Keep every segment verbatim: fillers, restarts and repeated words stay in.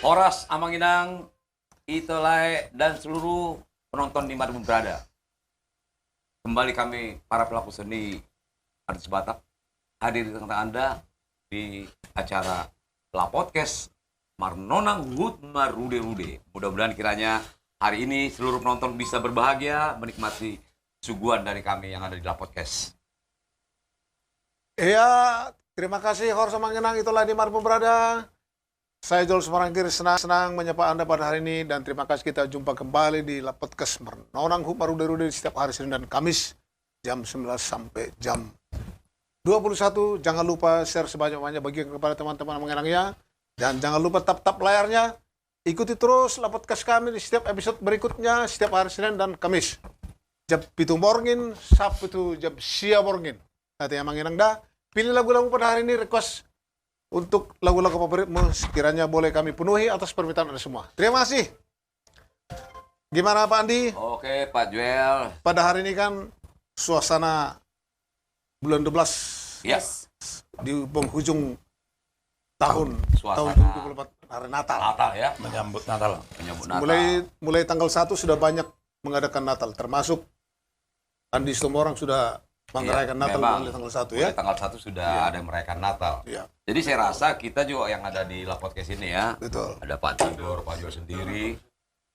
Horas Amang Inang, Ito Lae, dan seluruh penonton di mana pun berada. Kembali kami, para pelaku seni artis Batak, hadir di tengah-tengah Anda di acara La Podcast, Marnonang Hut Marude-rude. Mudah-mudahan kiranya hari ini seluruh penonton bisa berbahagia menikmati suguhan dari kami yang ada di La Podcast. Iya, terima kasih, horas Amang Inang, Ito Lae di mana pun berada. Saya Jol Sumarangkir, senang, senang menyapa Anda pada hari ini, dan terima kasih, kita jumpa kembali di La Podcast Marnonang Hut Marude-rude di setiap hari Senin dan Kamis, jam sembilan belas sampai jam dua puluh satu. Jangan lupa share sebanyak-banyak, bagikan kepada teman-teman Amang Inang ya. Dan jangan lupa tap-tap layarnya. Ikuti terus La Podcast kami di setiap episode berikutnya, setiap hari Senin dan Kamis. Jam pitu borngin, sampe tu jam sia borngin. Ate Amang Inang da, pilih lagu-lagu pada hari ini, request untuk lagu-lagu favoritmu, sekiranya boleh kami penuhi atas permintaan Anda semua. Terima kasih. Gimana, Pak Andi? Oke, Pak Joel. Pada hari ini kan suasana bulan dua belas, ya, di penghujung tahun, suasana tahun dua ribu dua puluh empat, hari Natal. Natal, ya. Menyambut Natal. Menyambut Natal. Mulai, mulai tanggal satu sudah banyak mengadakan Natal, termasuk Andi Situmorang sudah merayakan Natal mulai tanggal satu, ya. Mulai tanggal satu sudah ada yang merayakan Natal. Iya. Jadi saya rasa kita juga yang ada di La Podcast ini, ya. Betul. Ada Pak Tigor, Pak Joel sendiri,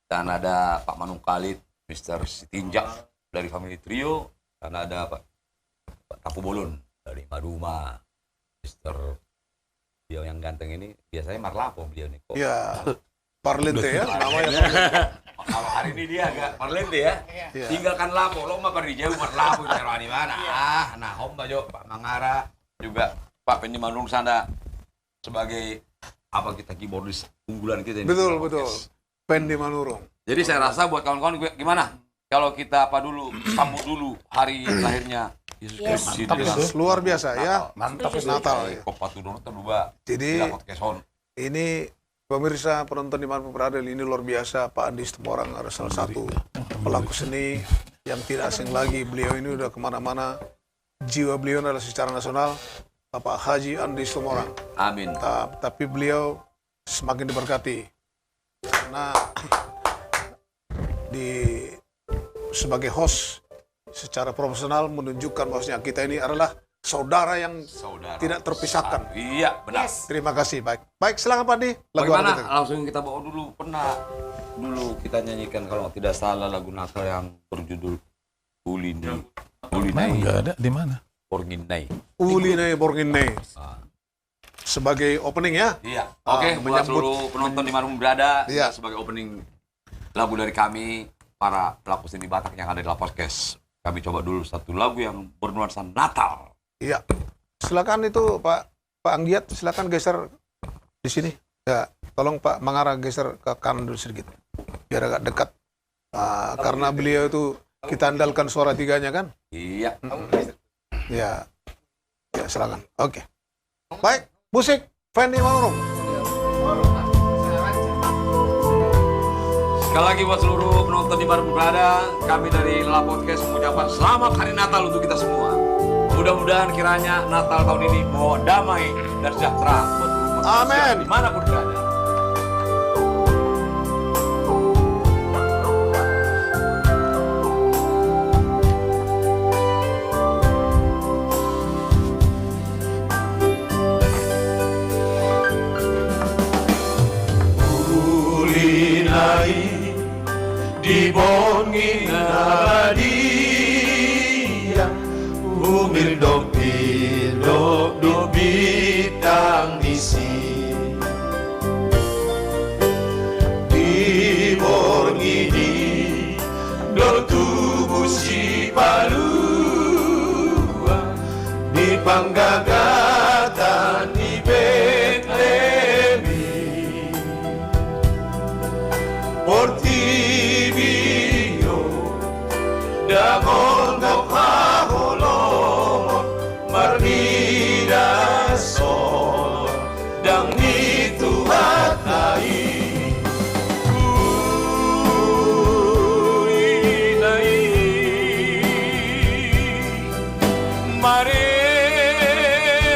dan ada Pak Manung Kalit, Mister Sitinjak dari Family Trio, dan ada Pak, Pak Tapubolon dari Maduma, Mister, beliau yang ganteng ini, biasanya marlapo beliau nih, kok. Iya. Parlente, ya, namanya. Kalau hari ini dia agak parlente, ya. Iya. Tinggalkan lapo, lo mah parjou marlapo, taruh di mana? Iya. Ah, nah, homba jo, Pak Mangara, juga Pak Pendi Manurung sana sebagai, apa, kita, keyboardist unggulan kita ini. Betul, betul. Pendi Manurung. Jadi saya rasa buat kawan-kawan, gue, gimana? Kalau kita apa dulu, sambut dulu hari lahirnya Yesus Kristus. Yes. Mantap, Yesus. Luar biasa, ya. Natal. Mantap, Yesus. Natal, ya. Kok patuh dong, terluba. Jadi, ini pemirsa, penonton di mana pun berada, ini luar biasa. Pak Andi Situmorang adalah salah satu pelaku seni yang tidak asing lagi. Beliau ini udah kemana-mana. Jiwa beliau adalah secara nasional, Bapak Haji Andi Situmorang. Amin. Ta-, tapi beliau semakin diberkati. Karena di, sebagai host secara profesional menunjukkan bahwasanya kita ini adalah saudara yang tidak terpisahkan. Saudara. Iya, benar. Yes. Terima kasih. Baik. Baik, silakan, Pak Andi. Lagu apa? Bagaimana? Langsung kita bawa dulu, pernah dulu kita nyanyikan, kalau tidak salah, lagu Natal yang berjudul Uli Nai. Uli Nai. Mana? Nggak ada. Di mana? Borngin Nai. Uli Nai Borngin Nai. Ah. Sebagai opening, ya. Iya. Ah, oke, buat menyambut seluruh penonton di mana pun berada, iya, sebagai opening lagu dari kami, para pelaku seni Batak yang ada di La Podcast. Kami coba dulu satu lagu yang bernuansa Natal. Iya. Silakan itu, Pak, Pak Anggiat, silakan geser di sini. Ya, tolong Pak Mangara geser ke kanan dulu sedikit. Biar agak dekat. Ah, karena beliau itu kita andalkan suara tiganya, kan? Iya. Mm-mm. Ya. Ya, silakan. Oke. Baik, musik, Pendi Manurung. Sekali lagi buat seluruh penonton di mana pun berada, kami dari La Podcast mengucapkan selamat Hari Natal untuk kita semua. Mudah-mudahan kiranya Natal tahun ini membawa damai dan sejahtera buat seluruh manusia, amin, di mana pun berada. Uli Nai di borngin na badia, humirdop-irdop do bintang disi. Di borngin i do tubu Sipalua, di panggagatan ni Betlehem i. Portibi on ndang ondok haholomon, marnida songon dang ni Tuhanta i. Uli Nai, marende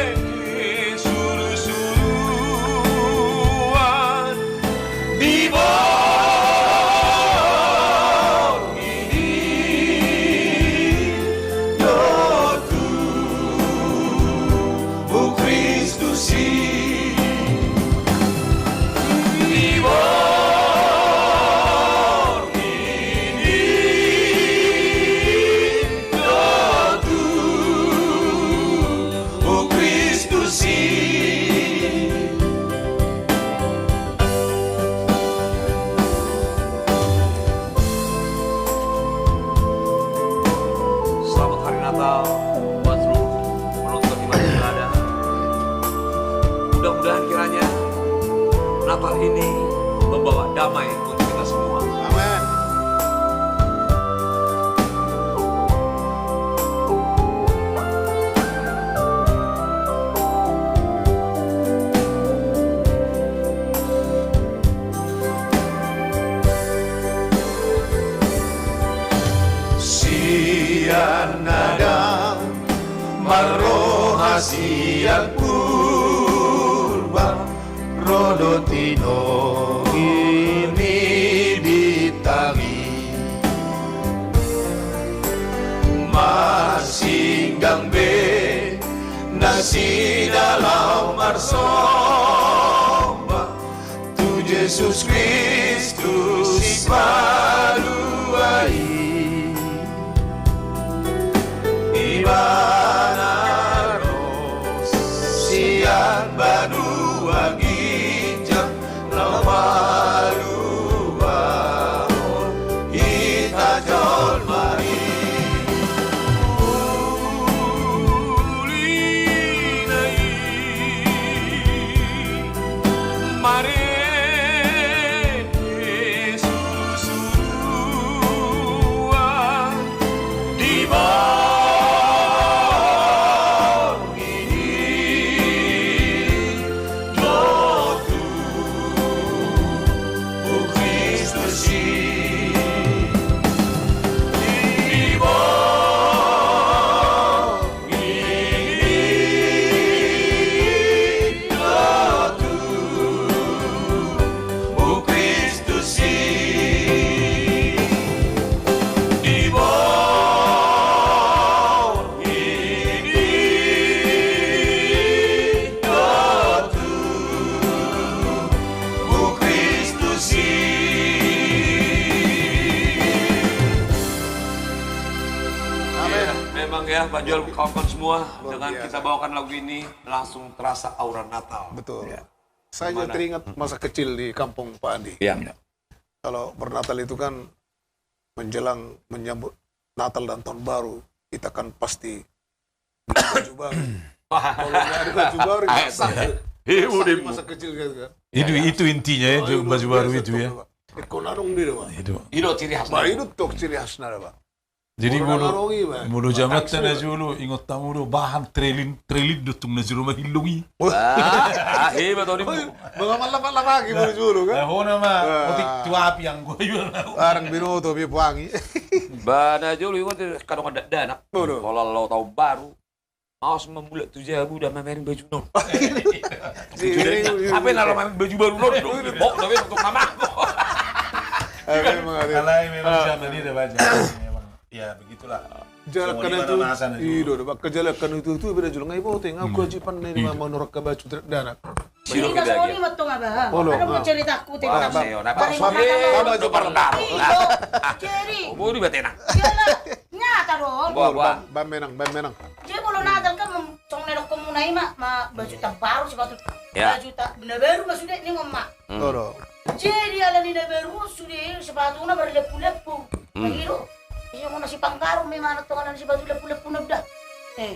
Natal ini membawa damai untuk kita semua. Amin. Sian Adam marroha sian Purba, ro do tinongi ni bintang i. Marsinggang be nasida laho marsomba tu Jesus Kristus Sipalua i. Ibana ro sian banua ginjang laho paluahon hita jolma i. Ulina i marende surusuruan di bawah. Amin. Memang ya, Pak Jol, kawan-kawan semua, dengan kita bawakan lagu ini, langsung terasa aura Natal. Betul. Ya. Saya juga teringat masa kecil di kampung Pak Andi. Iya. Kalau bernatal itu kan menjelang menyambut Natal dan Tahun Baru, kita kan pasti beli baju baru. Kalau nggak ada baju baru, nggak sah. Nggak sah di masa kecil gitu kan. Itu, itu intinya ya, baju baru itu ya. Itu. Itu ciri khasnya. Bah, itu tuh ciri khasnya, Pak. Jadi molo, molo jaman na jolo, ingot hamu do, bahan trelin, trelin do tung na jolo mahillong i. Wah. Ah, ah, hebat, Tony. Molo mangalapak-lapaki molo jolo kan. Hona ma, otik tu api anggo. Arang binoto be puangi. Bah, na jolo ingot, kadang ada dakdanak. Molo laho Tahun Baru. Aos ma mulak tu jabu da mamereng baju na on. Hape na laho mamereng baju baru na on do. Bok da be untuk nama. Alai memang zaman i da baca. Memang ya begitulah. Jalakan itu. Ido do, bak jalakan itu tu beda jolo ngai bote, ngai kewajiban na i ma manurunkan baju dakdanak. Jadi na songon i ma tong, Abah. Ada mau ceritaku tentang. Nyata do. Bah Menang, Bah Menang. Jadi molo Natal kan songon na didokhonmuna i ma, ma baju tambaru, sepatu, baju ta, na baru ma sude ninna ma. Jadi alani na baru sude, sepatuna marlepu-lepu. Nah, i do. Ia molo na sipanggaru ma imana tong alani sepatu lepu-lepu na udah. Eh.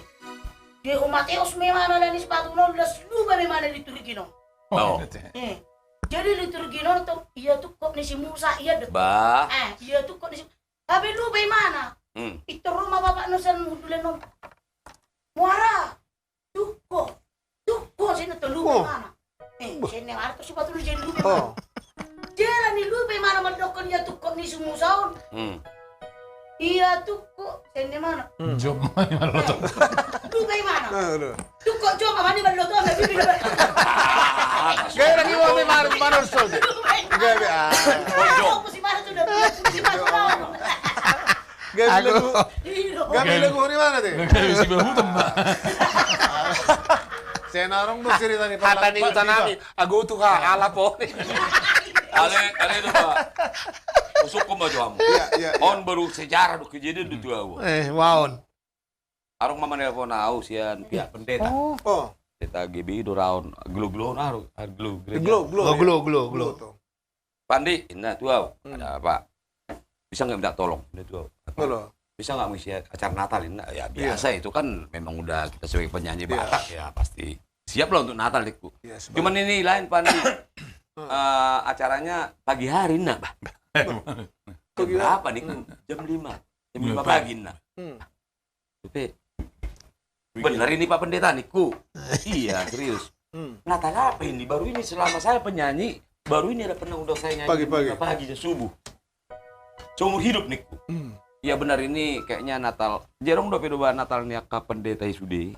Dia ho Mateos ma imana alani sepatuna, las lupa ma imana liturgi na on. Eh. Jadi liturgi na on tong, ia tungkot ni si Musa, ia do. Bah. Eh, ia tungkot ni si Hape lupa imana. Pintor ro ma bapakna sian hundulan on. Muara. Tungkot. Tungkot, sian na tong lupa imana. Eh, sian na imana tong sepatu na jadi lupa imana. Jala ni lupa imana mandokkon ia tungkot ni si Musa on. Ia tungkot, sian na imana. Jom ma imana. Lupa imana. Tungkot jom, amani ballo tu, amani ballo tu. Gaya lagi mau main, main, main, main. Gaya, ah. Jom. Gaya lagu. Gaya lagu di mana, teh? Gaya si Bahutan, Pak. Saya narong dong cerita nih, hata ni hutan nami. Ago tu ha, alap, oh. Ale, ale do, Pak. Usuk ko ma jo hamu. Iya, iya, iya. On baru sejarah do kejadian do tu au. Eh, waon. Arung ma manelpon au sian pihak pendeta. Oh. Pendeta G B I do raon, gelo-gelo on, aru, aru gelo gereja. Gelo, gelo. Oh, gelo, gelo, gelo. Pandi, ninna tu au. Ada apa? Bisa nggak minta tolong? Ninna tu au. Apa? Bisa nggak mengisi acara Natal, ninna? Ya, biasa itu kan memang udah kita sebagai penyanyi Batak, ya pasti siap lah untuk Natal, dikku. Cuman ini lain, Pandi. eh, acaranya pagi hari, nah, bah. Jam berapa, ningku? Jam lima. Jam lima pagi, nah. Hmm. Tapi benar ini, Pak Pendeta, ningku. Iya, serius. Hmm. Natal apa ini? Baru ini selama saya penyanyi, baru ini ada pernah undang saya nyanyi pagi-pagi, jam lima pagi, jam subuh. Seumur hidup, ningku. Hmm. Iya, benar ini kayaknya Natal. Jarang dope do ba Natal ni angka pendeta i sude.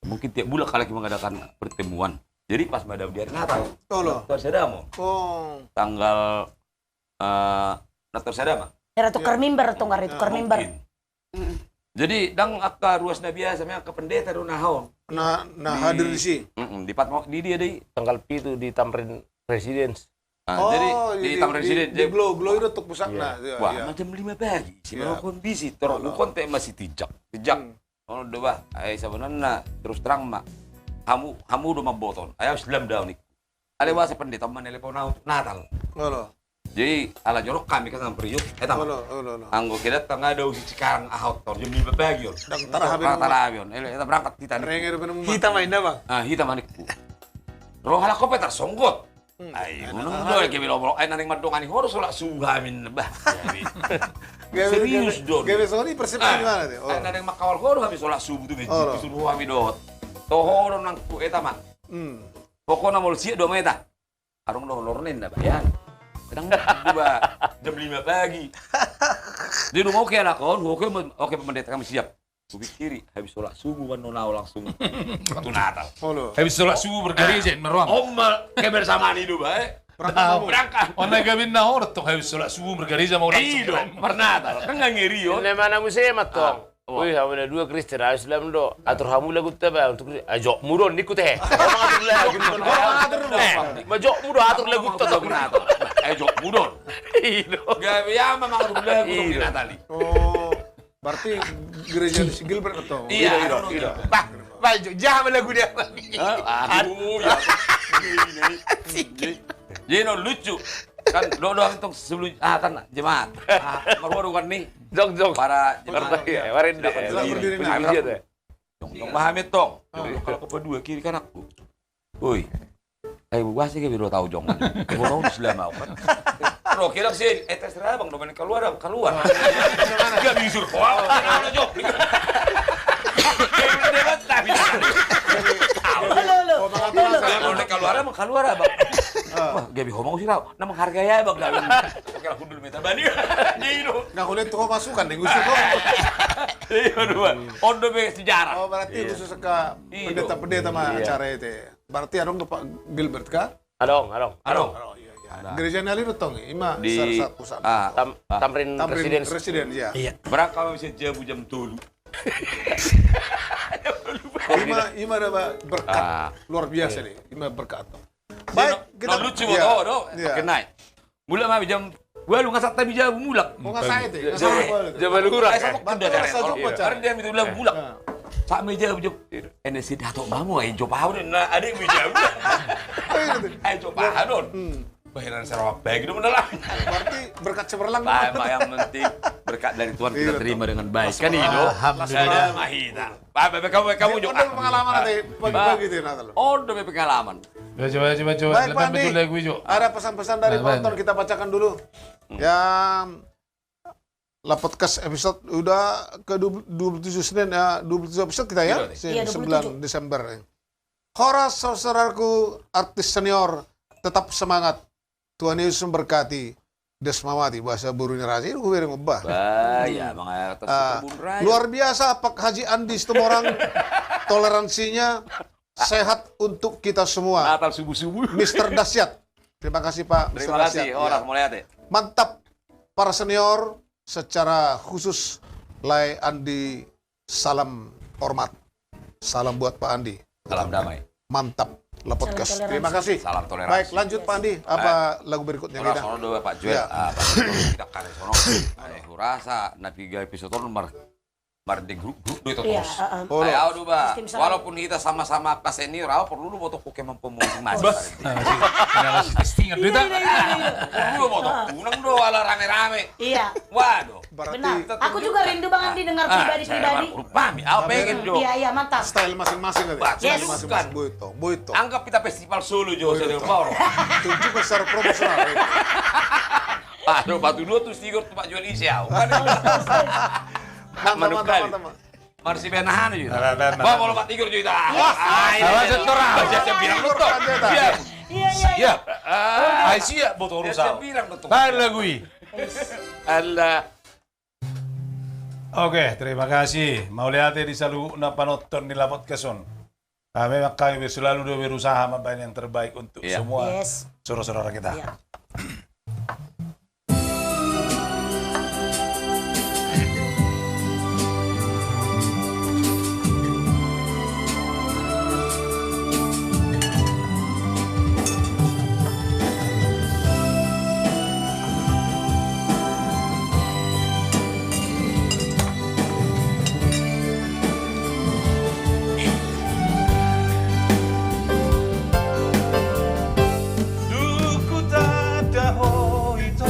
Mungkin tiap bulan halak i mengadakan pertemuan. Jadi pas ma dao di hari Natal. Olo. Natal sada ma. Oh. Tanggal, eh, Natal sada ma. Era tukar mimbar, tukar, tukar mimbar. Mungkin. Mm-mm. Jadi, ndang angka ruas na biasa, memang angka pendeta do na on. Na, na hadir di si. Mm-mm, di pat mo-, di dia, di tanggal pitu di Tamrin Residence. Ah, oh, jadi di, di Tamrin Residence, di Glow, Glow itu untuk pusatna. Iya. Wah, macam lima pagi, si melakukan bisi, terus ukon te masih tijak, tijak. Hmm. Ono do bah, ai sebenarnya terus terang ma. Hamu, hamu do mamboto on. Ai au silam dao, ningku. Alai boasa pendeta on manelepon au Natal. Olo. Jadi, ala jorok hami kan sama Priuk, eh, tama. Olo, olo, olo. Anggo kedat tangga ada usi cikarang ahot tor, jam lima pagi on. Ndang tarahabi on. Tarahabi on. Ele, eta berangkat hita, ningku. Renge do penemuan. Hita ma inna, Bang. Ah, hita ma, ningku. Ro halak ho pe tarsonggot. Hmm. Ai, enak, unang do, gabe lomolok. Ai, naeng mandongani ho do solat subuh hami, bah. Serius do. Gabe songon i persepsi di mana tu? Ai, naeng mangkawal ho do hami solat subuh tu, be, disuruh hami dohot. Toho do nangku, eta ma. Hmm. Pokokna molo siap do ma eta. Adong do honor ninna, bayan. Kadang dua jam lima pagi. Dia nunga oke, lakon, oke, oke, pendeta, kami siap. Kupikiri, habis solat subuh, mano nao langsung tu Natal. Olo. Habis solat subuh bergereja, meruang. Om, kebersamaan hidup, eh. Berangkat. Berangkat. Ona gabe na orang tu habis solat subuh bergereja mau langsung. Iyo, bernatal. Kan nggak ngeri, yo. Ini mana musim, Tong? Wih, hamu na dua Kristen, ayo silam do. Atur hamu lagu ta ba, untuk, ah, jokmu do on, ningku te. Mangatur lagu. Mangatur lagu. Eh, ma jokmu do, atur lagu ta, Tong. Eh, jokmu do on. Iyo. Gabe ia ma mangatur lagu, Tong, di Natal i. Oh, berarti gereja di si Gilbert, Tong? Iya, iya, iya. Bah, bah, jo, jaha ma lagu dia. Hah? Aduh, ya. Jadi, no, lucu. Kan, do, do, Tong, sebelum, ah, kan, jemaat. Ah, baru, baru kan nih. Jong, jong. Para jemaat. Iya, kemarin deh. Jong, jong, paham ya, Tong? Jong, jong, paham ya, Tong? Jong, jong, kalau kepa dua kiri kananku. Woi. Eh, gua sih kayak dua tahun, jong. Gua mau selama, kan? Bro, kira sih, eh, terserah, Bang, domain keluar, keluar. Gak bisa, Bang. Kalau, Jong. Halo, halo. Kalau keluar, Bang, keluar, Bang. Wah, gak bisa ngomong sih, Rau. Nah, menghargai ya, Bang, dalam. Oke, aku dulu minta banding. Jadi, itu. Nah, kalau itu kau masukkan, deh, ngusir kau. Iya, dua. Ondo be sejarah. Oh, berarti khusus ke pendeta-pendeta mah acara itu. Berarti adong do Pak Gilbert kah? Adong, adong. Adong. Oh, iya, iya. Gereja ni Alirut, Tong, ima di salah satu pusat. Tamrin Residence. Residence, ya. Iya. Berangkat bisa jabu jam tolu. Ima, ima ada berkat luar biasa nih. Ima berkat, Tong. Baik, kita lucu, Tong, do. Kenai. Mulak ma hami jam ualu, nga sahat hami jabu mulak. Oh, nga sahat, eh? Jam ualu. Jam ualu. Sahat hami jabu mulak. Sahat hami jabu, jam. Ene si Dato mamu, ai jop aha do on, na adek mi jabu. Ai jop aha do on. Bayaran sewa bagi do menelang. Berarti berkat cemerlang. Yang penting berkat dari Tuhan kita terima dengan baik. Kan itu. Alhamdulillah. Ada mahita. Bah, bah, bah, kamu, kamu, Jong. Ada pengalaman nanti pagi-pagi, Natal. Ondo be pengalaman. Baik, Pak Andi. Ada pesan-pesan dari penonton, kita bacakan dulu. Ya, lah, podcast episode udah ke dua puluh tujuh Senin, ya, dua puluh tujuh episode kita, ya. Iya, dua puluh tujuh. Sembilan Desember. Horas, saudaraku, artis senior, tetap semangat. Tuhan Yesus memberkati. Desmawati, bahasa boru ni raja i, hubereng, bah. Bah, ya, mangartos. Luar biasa, Pak Haji Andi Situmorang. Toleransinya sehat untuk kita semua. Natal subuh-subuh. Mister Dahsyat. Terima kasih, Pak. Terima kasih, Mister Dahsyat. Horas, mauliate. Mantap, para senior, secara khusus, Lae Andi, salam hormat. Salam buat Pak Andi. Salam damai. Mantap, lah, podcast. Terima kasih. Salam toleransi. Baik, lanjut, Pak Andi, apa lagu berikutnya kita? Sono do, Pak Joel. Ya. Ah, Pak Joel, kita kare sono. Ae, hurasa na piga episode on mar- Marende grup-grup do ito. Iya, terus. Heeh. Ai au do ba. Walaupun kita sama-sama angka senior, au porlu do boto huke mampu musik masing. Bah. Nah, si, nah, si testingan do ita. Iya, iya, iya, iya. Porlu do boto. Heeh. Unang do ala rame-rame. Iya. Waduh. Berarti benar. Aku juga rindu banget didengar pribadi-pribadi. Rupami, au pengen do. Iya, iya, mantap. Style masing-masing kali. Yes. Style masing-masing. Boito, boito. Anggap kita festival Solo jo, Solo Power. Tunjukkan secara proporsional. Pak, lo batu dua tuh Sigor tuh Pak Juan Isi au. Mantap, mantap, mantap. Marsibenahan juga. Bah, kalau Pak Tigor juga. Awas, setor. Siap, siap bilang betul. Siap. Iya, iya, iya. Siap. Ai siap, boto urusan. Siap bilang betul. Tahan lagu i. Allah. Oke, terima kasih. Mauliate di saluhutna panonton ni Lapodcast on. Ah, memang kami selalu do berusaha mambahen yang terbaik untuk semua saudara-saudara kita. Iya. Yes. Iya. Dung hutanda ho ito,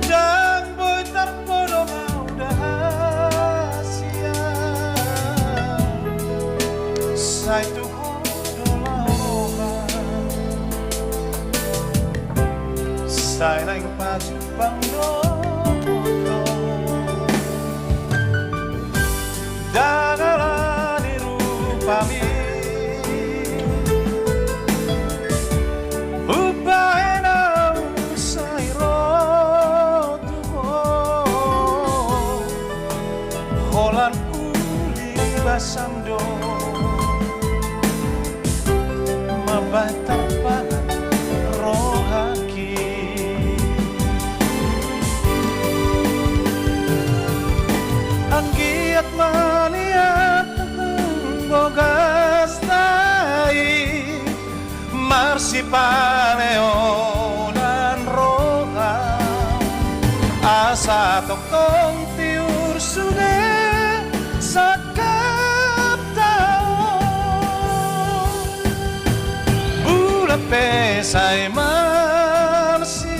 ndang boi tarpodom au da hasian. Sai tu ho do laho roha, sai naeng pajumpang dohot ho. Ndang ala ni rupami, umbahen au sai ro tu ho. Holan uli ni basam do mambahen tarpangan rohangki. Anggiat ma nian bogasna i marsipaleonan roha, asa tongtong tiur sude sangkapta on. Bulan pe sai marsinondang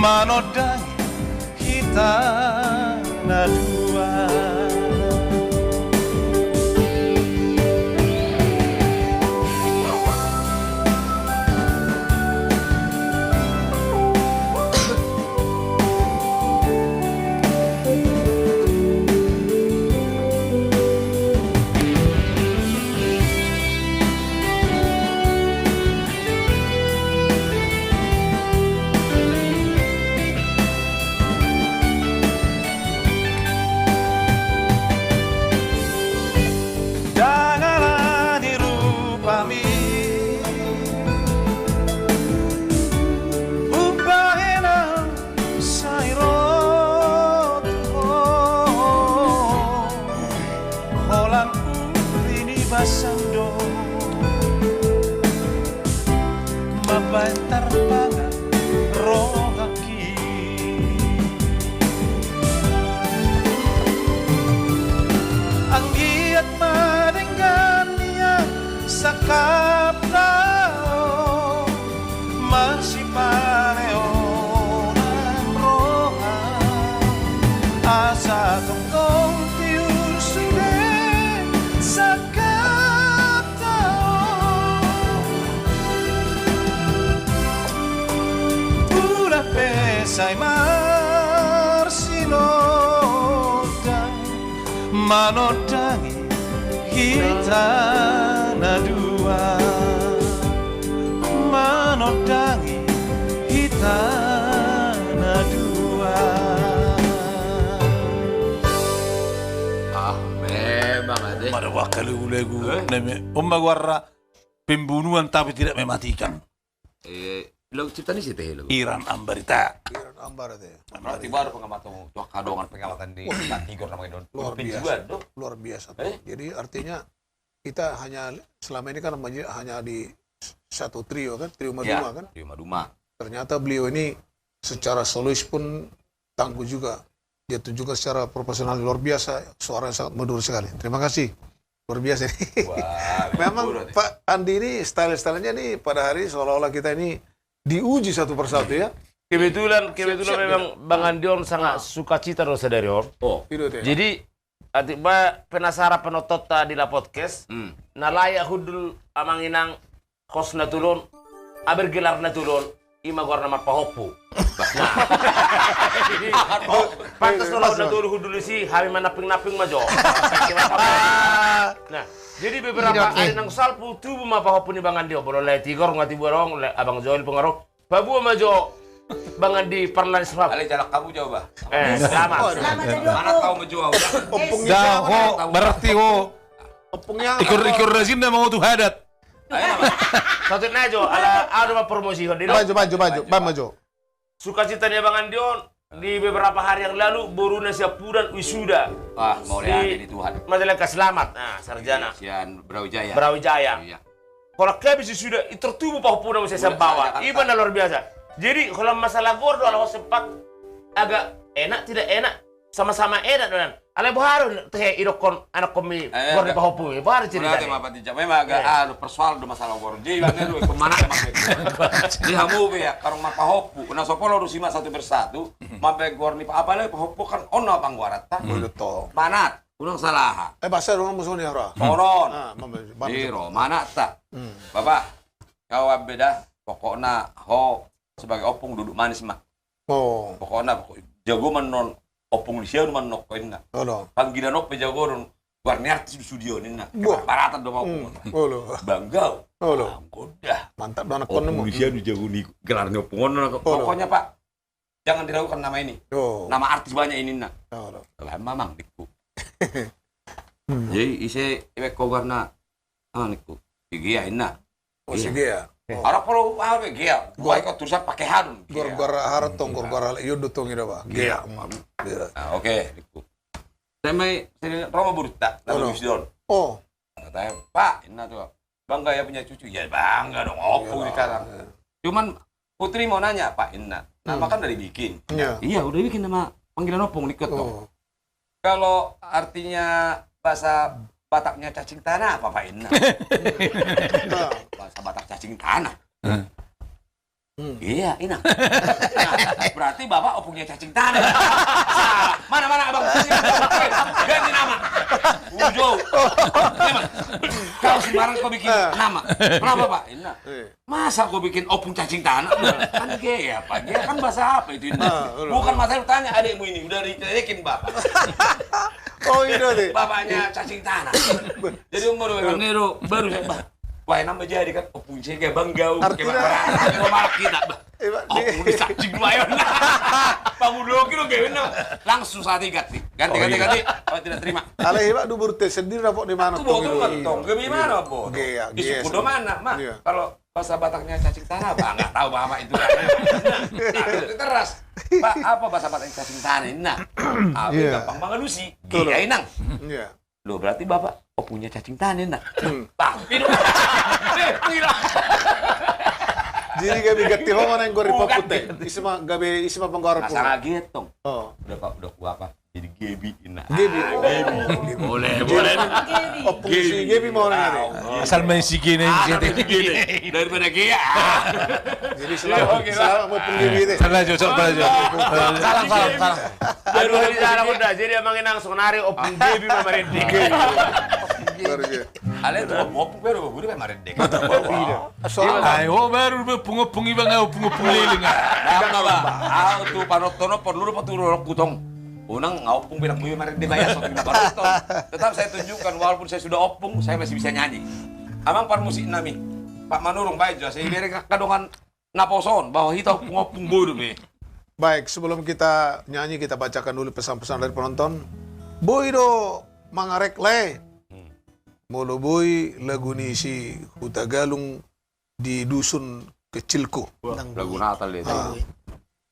manondangi hita na dua. Ndang ala ni rupami, umbahen au sai ro tu ho. Holan uli ni basam do mambahen tarpangan rohangki. Anggiat ma denggan nian sangkapta on marsipaleonan roha, asa tongtong tiur sude sangkapta on. Bulan pe sai marsinondang manondangi hita na dua, manondangi hita na dua. Ah, memang ade. Mada wakka lagu-lagu. Eh? Neme, umma guarra pembunuhan tapi tidak mematikan. Eh, lo cipta ni siapa lo? Iran Ambarita. Iran Ambarita. Berarti baru pengamatan, tuh kadongan pengamatan di Pak Tigor namanya don. Luar biasa. Penjual, don. Luar biasa tuh. Eh? Jadi artinya kita hanya selama ini kan hanya di satu trio kan, trio Maduma kan. Trio Maduma. Ternyata beliau ini secara solois pun tangguh juga. Dia tunjukkan secara profesional luar biasa, suaranya sangat merdu sekali. Terima kasih. Luar biasa ini. Wah, memang betul, Pak Andi ini style-stylenya nih pada hari seolah-olah kita ini diuji satu persatu ya. Kebetulan, kebetulan siap-siap memang dia. Bang Andi on sangat sukacita do sadari on. Oh. Gitu ya. Jadi, atik ba penasaran penontonta di La Podcast, hmm, na layak hundul amang inang hostna tutu on, abar gelarna tutu on, ima goarna marpahompu. Pantas do laho na tolu hundul disi, hami manamping-namping ma jo. Nah, jadi beberapa hari nang salpu tubu ma pahompu ni Bang Andi on, molo lae Tigor nga tibu adong, lae Abang Joel Pengarok. Paboa ma jo Bang Andi parlan srap. Ale jalak hamu jo bah. Eh, selamat. Selamat jadi mana ompung. Tahu ma jo au. Ompung dah ho, berarti ho. Ompung yang ikut-ikut rajin dah mau tu hadat. Ayo, nama. Satu na jo, ala, ala ma promosi ho. Maju, maju, maju, maju. Sukacita ni Bang Andi on di beberapa hari yang lalu boruna siampudan wisuda. Ah, mau di Tuhan. Majalengka, selamat. Nah, sarjana. Sian Brawijaya. Brawijaya. Iya. Holan habis wisuda, i tertubu pahompuna muse Sambawa. Iba na luar biasa. Jadi, holan masalah goar do ala ho sempat agak enak, tidak enak, sama-sama enak do nan. Alai boha do tehe idokkon anakkon mi goar ni pahompu mi, boha do ceritana? Memang agak anu, persoal do masalah goar. Jadi, bang, anu, ikut mana, Bang? Di hamu be ya, karung marpahompu. Na so pola urusi ma satu persatu, mampe goar ni pa-, apalagi pahompu kan on na panggoaranta. Manat. Unang salah. Eh, bahasa dong musuh ni ora. Sonon. Ah, mam-, mam-, di ro, mana ta? Hmm. Bapak, kau abbe dah, pokokna ho sebagai ompung duduk manis ma. Oh. Pokokna, pokok-, jago ma annon ompung di sia do ma annon ho inna. Olo. Panggilan on pe jago do, goar ni artis di studio ninna. Wah. Baratan do ma ompung. Hmm. Olo. Bangga. Olo. Anggo dah. Mantap do anakkon. Ompung di sia do jago ni gelar ni ompung on. Olo. Pokoknya, Pak, jangan diragukan nama ini. Oh. Nama artis banyak ini, nah. Oh, lo. Lah, mamang, dikku. Hmm. Jadi, ise, iwek kogarna, ah, dikku. Sigea, inna. Oh, Sigea. Oh. Arah polo, ah, Gea. Gua ikut tulisan pakai hadun. Gor-gor harat tong, gor-gor harat, iyo do tong, ida, bah. Gea. Gea. Hmm. Iya. Ah, oke, dikku. Saya mai, saya Roma Burta, lalu Wisdon. Oh. Katanya, Pak, inna tuh. Bangga ya punya cucu. Ya bangga dong, ompung di kalang. Cuman Putri mau nanya, Pak, inna. Nama kan udah dibikin. Iya. Iya, udah dibikin nama panggilan ompung, dikku tuh. Oh. Kalau artinya bahasa Bataknya cacing tanah apa, Pak, inna? Nah. Bahasa Batak cacing tanah. Hmm. Iya, inna. Nah, berarti Bapak ompungnya cacing tanah. Salah. Mana, mana, Abang? Ganti nama. Ujo. Memang. Kau sembarang kau bikin nama. Kenapa, Pak? Inna. Iya. Masa kau bikin ompung cacing tanah? Kan Gea, Pak. Gea kan bahasa apa itu, inna? Ah, betul. Bukan masalah tanya adikmu ini, udah diledekin Bapak. Oh, iya, deh. Bapaknya cacing tanah. Jadi, umur baru, baru saya, Bah. Wah, nama jadi kan, oh, punce kayak bang gau, kayak bang, artinya, kayak bang kita, bah. Eh, Pak, oh, di- punce cacing lumayan. Bang, udah oke, oke, bener. Langsung saat ini ganti. Ganti, oh, ganti, iya, ganti. Oh, tidak terima. Alai, Pak, dubur te sendiri, Pak, di mana? Aku bawa tuh, Pak, tong. Gak di mana, Pak? Iya, di suku mana, Mak? Iya. Kalau bahasa Bataknya cacing tanah, Pak, nggak tahu, Bapak, itu. Nah, itu teras. Pak, apa bahasa Bataknya cacing tanah ini? Nah, apa, iya, gampang mengalusi. Betul. Gila, inang. Iya. Loh, berarti Bapak, oh, punya cacing tanah, nah. Hmm. Bah, ini. Eh, gila. Jadi gabe ganti ho ma nang gor ni pahompu te. Bukan. Ise ma gabe, ise ma panggoaran ho. Masa ngaget, tong. Oh. Udah, Pak, udah ku apa? Jadi Gebi, nah. Gebi. Ah, Gebi. Boleh, boleh. Jadi, boleh. Ompung si Gebi mau nang. Ah, oke. Asal main si Gina, ah, jadi si Gina. Daripada Gea. Jadi selamat, oke, selamat buat penggiling ini. Salah, cocok, salah, cocok. Salah, salah, salah. Aduh, ini salah, udah. Jadi, amang inang, sonari ompung Gebi ma marende. Oke. Oke. Ale tu ompung, ompung, baru, baru, marende. Soalnya. Ayo, baru, ompung, ompung, iba nga ompung, ompung lele nga. Apa, Bah? Au tu panonton, perlu, perlu, perlu, kutong. Unang nga ompung bilang gue marende, bayar, so, tidak panonton. Tetap saya tunjukkan, walaupun saya sudah ompung, saya masih bisa nyanyi. Amang parmusik nami, Pak Manurung, baik juga, saya beri kadongan naposo on, bahwa hita ompung-ompung bodo be. Baik, sebelum kita nyanyi, kita bacakan dulu pesan-pesan dari penonton. Boi do mangarek lae. Hmm. Molo boi lagu ni si Hutagalung di Dusun Kecilku. Wah, lagu Natal ya. Ah.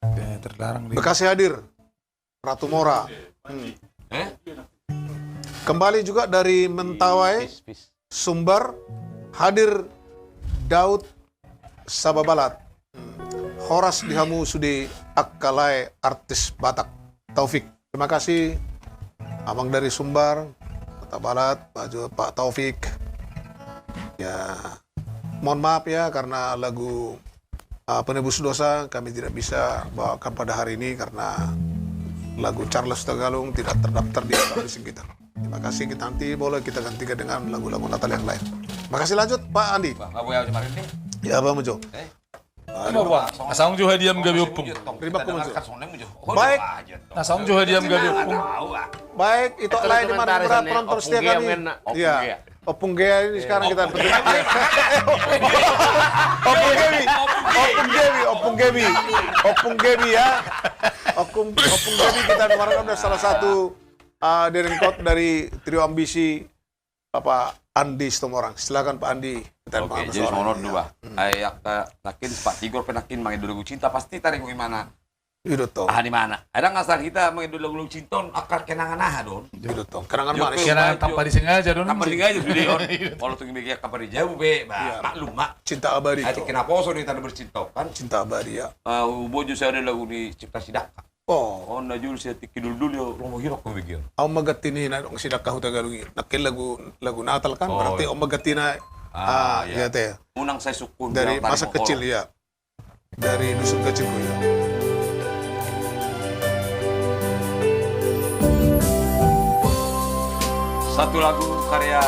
Eh, terlarang dia. Bekasi hadir. Ratu Mora. Hmm. Eh? Kembali juga dari Mentawai, Sumbar, hadir Daud Sababalat. Hmm. Horas di hamu sude angka lae artis Batak, Taufik. Terima kasih, Amang dari Sumbar, Kota Barat, Pak Jo-, Pak Taufik. Ya, mohon maaf ya, karena lagu, uh, Penebus Dosa kami tidak bisa bawakan pada hari ini karena lagu Charles Hutagalung tidak terdaftar di publishing kita. Terima kasih, kita nanti boleh kita gantikan dengan lagu-lagu Natal yang lain. Makasih, lanjut, Pak Andi. Wah, nggak boleh harus kemarin nih. Ya, Bang Ujo. Eh? Aduh. Asa unjuk hadiam gabe ompung. Ribak, Bang Ujo. Baik. Asa unjuk hadiam gabe ompung. Baik, itu lain di mana berat penonton setia kami. Iya. Ompung Gea ini sekarang kita. Ompung Gemi. Ompung Gemi. Ompung Gemi. Ompung Gemi ya. Ompung, Ompung Gemi kita kemarin ada salah satu, uh, Derengkot dari Trio Ambisi, Bapak Andi Situmorang. Silakan Pak Andi. Oke, jadi songon on do, Bah. Hmm. Ai, angka nangkin Pak Tigor pe nangkin mangido lagu cinta pasti taringot imana. Iya, betul. Ah, di mana? Kadang asal hita mangido lagu-lagu cinta on, angka kenangan aha do on. Iya, betul. Kenangan manis. Kenangan tanpa disengaja do on. Tanpa disengaja sude on. Iya, betul. Walau tung megia tanpa dijabu be, bah, iya, maklum ma. Cinta abadi. Ati kena poso di tanah bercinta kan. Cinta abadi, ya. Ah, ubojo saya ada lagu ni cipta si Daka. Oh. Oh, na jul saya tiki dul-dul ya, lomo hirok ko megia. Au ma ganti ni na dong si Daka Hutagalung i. Nangkin lagu, lagu Natal kan, oh, berarti iya. Au ma ganti na, ah, ah, iya. Iya, teh. Unang sai sungkun dari masa kecil, ya. Dari dusun kecilku, ya. Satu lagu karya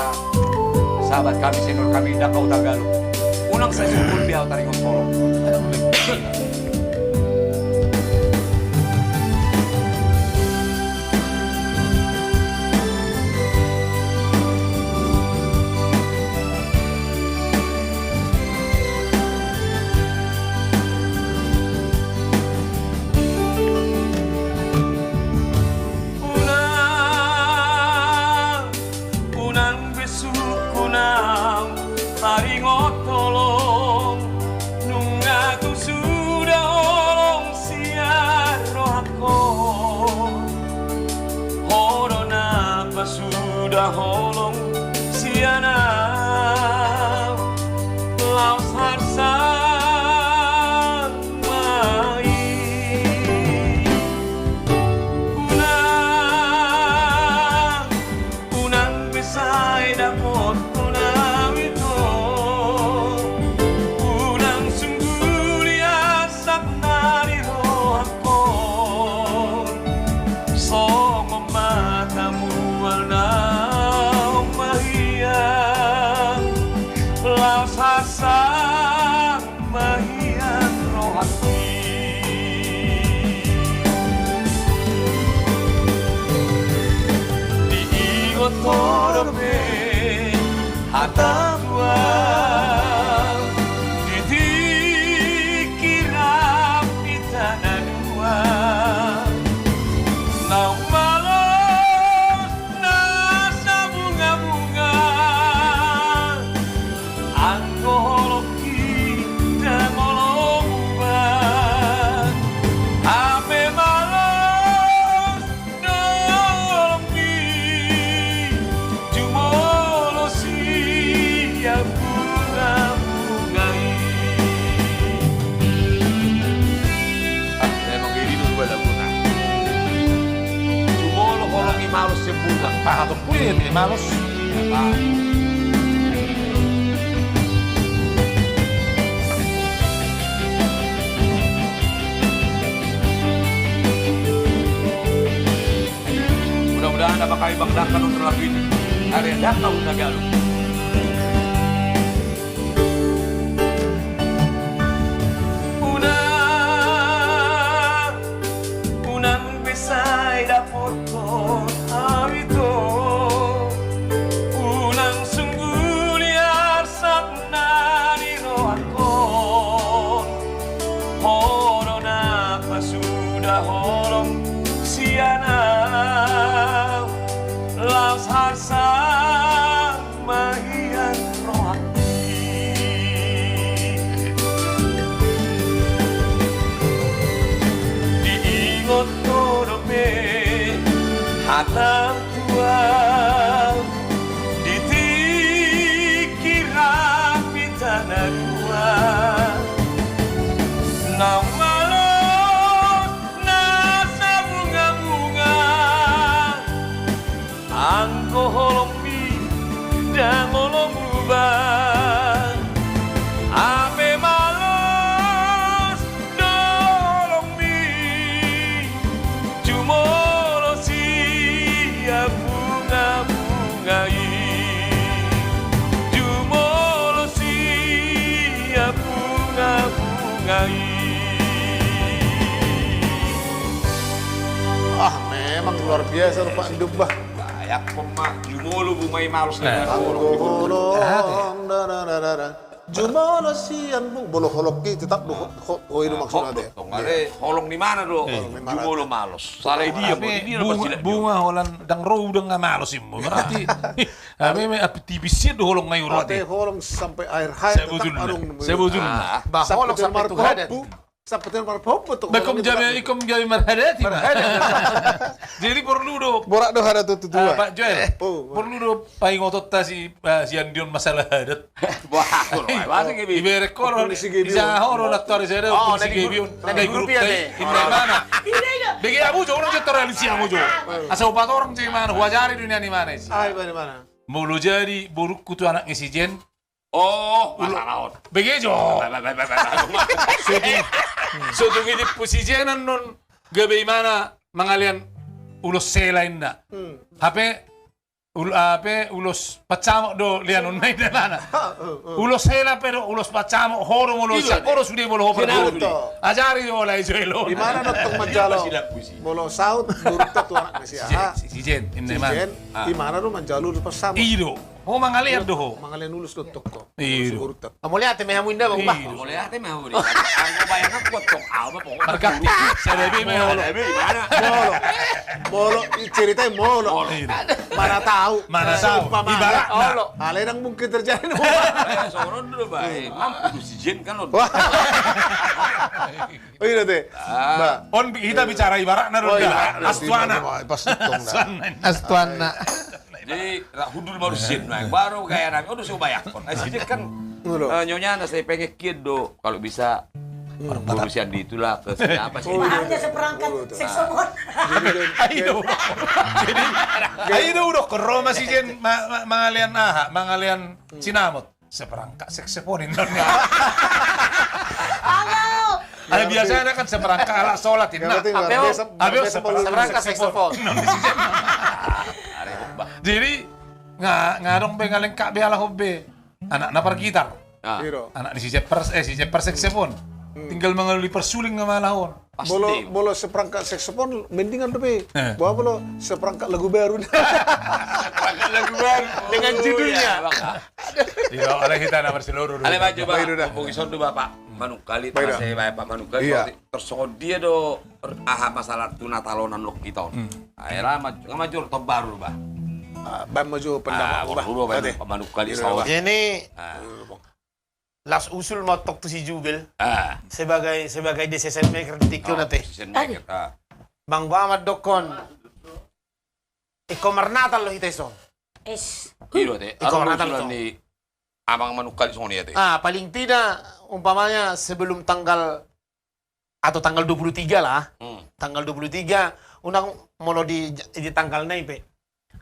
sahabat kami, senior kami, Daka Hutagalung. Unang sai sungkun di au taringot holong. Unang, unang be sungkun au taringot holong, nunga tung suda holong sian rohangkon. Ho do na pasuda holong sian au, laos harsa ma i. Unang, unang be sai dapothon au ito. Unang sungguli arsak na di rohangkon. Songon mata mual naung mahiang, laos harsa ma hian rohangki. Diingot ho dope hata Tuhan di tingki rap hita na dua. Naung malos na sabunga-bunga, anggo holongki ndang olo muba. Hape malos do holongmi jumolo sian bunga-bunga i. Ah, emang gini dulu ada bunga. Jumolo holong i malos sian bunga. Pahaton pun ya, dia malos. Mudah-mudahan apa kami banggakan untuk lagu ini. Karya Daka Hutagalung. Unang, unang be sai dapothon au ito. Unang sungguli arsak na di rohangkon. Ho do na pasuda holong sian au, laos harsa ma hian rohangki. Diingot ho dope hata Tuhan di tingki rap hita na dua. Naung malos Luar biasa rupa nduk bah. Bayak poma jumolo buma i malos. Anggo holong, da, da, da, da, da. Jumolo sian bung, molo holong i tetap do ho-, ho-, ho-, i do maksudna de. Holong ni mana do? Jumolo malos. Salah dia, bunga holan ndang ro, ndang malos imbo. Berarti ame me aktivis sian do holong ngai urate. Holong sampai akhir hayat tetap adong. Sebetulna. Bah, holong sampai tu hadat. Sampai tu marpompo tu. Bah, ikom jami, ikom jami marhadati. Jadi porlu do. Borat do hadat tu tua. Pak Joel. Porlu do paingotonta si, si Andion masalah hadat. Wah, iberek koron. Isa horo naktori sada. Oh, si Gebion. Dari grup tai. Inda mana? Bege abu jo, orang jo terlalu siang jo. Asa upat orang jo mana? Huajari dunia ni mana isi? Molo jadi borukku tu anak ni si Jen. Oh, masalah on. Bege jo. Sotung, sotung i dipu si Jen annon gabe imana mangalean ulos sela inna. Hape ul-, ape ulos pancamot do leanon na inna imana. Ulos sela pe do ulos pancamot, ho do molo siap, ho do sude molo ho perguli. Ajari do ola i jo elo. Imana do tong manjalo. Molo saut borukta tu anak ni si aha. Si Jen, inna imana. Imana do manjalo ulos pancamot. I do. Ho mangalean do ho. Mangalean ulos do tong ho. Mauliate ma hamu inda bang bah. Mauliate ma hamu. Anggo bayang aku tong au ma pokokna. Margati. Sadabi ma hamu. Molo. Molo, i cerita molo. Mana tahu. Mana tahu. Ibarat molo. Alai ndang mungkin terjadi. Soron do bah. Mampu tu si Jen kan on. Oh iya te. On hita bicara ibaratna do. Astuana. Astuana. Jadi ra hundul ma urusin, baru gaya nami, oh, do so bayangkon. Nah, si Jen kan nyonyana sai pengen kian do, kalau bisa urusan di itulah ke siapa sih? Mahalnya seperangkat saksofon. Ai do, jadi ai do, udah ke Roma si Jen mangalean aha, mangalean sinamot. Seperangkat saksofon inna. Halo. Ada biasanya kan seperangkat alat sholat inna. Ape ho? Seperangkat saksofon. Jadi nga, nga adong be, nga lengkap be ala ho be. Anakna pargitar. Anak ni si Jen par, eh, si Jen par saksofon. Tinggal mangalului parsuling nga ma ala ho. Molo, molo seperangkat saksofon mendingan dope. Boha molo seperangkat lagu baru. Seperangkat lagu baru dengan judulnya. Iya, alai hita na marsiloru do. Alai maju bah. Mumpung ison do Bapak Manungkalit, masih Bapak Manungkalit. Tersongon dia do aha masalah tu Natalonan lok hita on. Akhirnya maju, maju tahun baru bah. Bah maju pendapat bah. Manungkalit. Jadi las usul ma tong tu si Jubel sebagai, sebagai decision maker di tingki on ate. Bang Baman dokkon. Ingkon marnatal do hita ison. Ingkon marnatal do. Amang Manungkalit songon i ate. Ah, paling tidak umpamanya sebelum tanggal atau tanggal dua puluh tiga lah. Tanggal dua puluh tiga, unang molo di, di tanggal nai pe.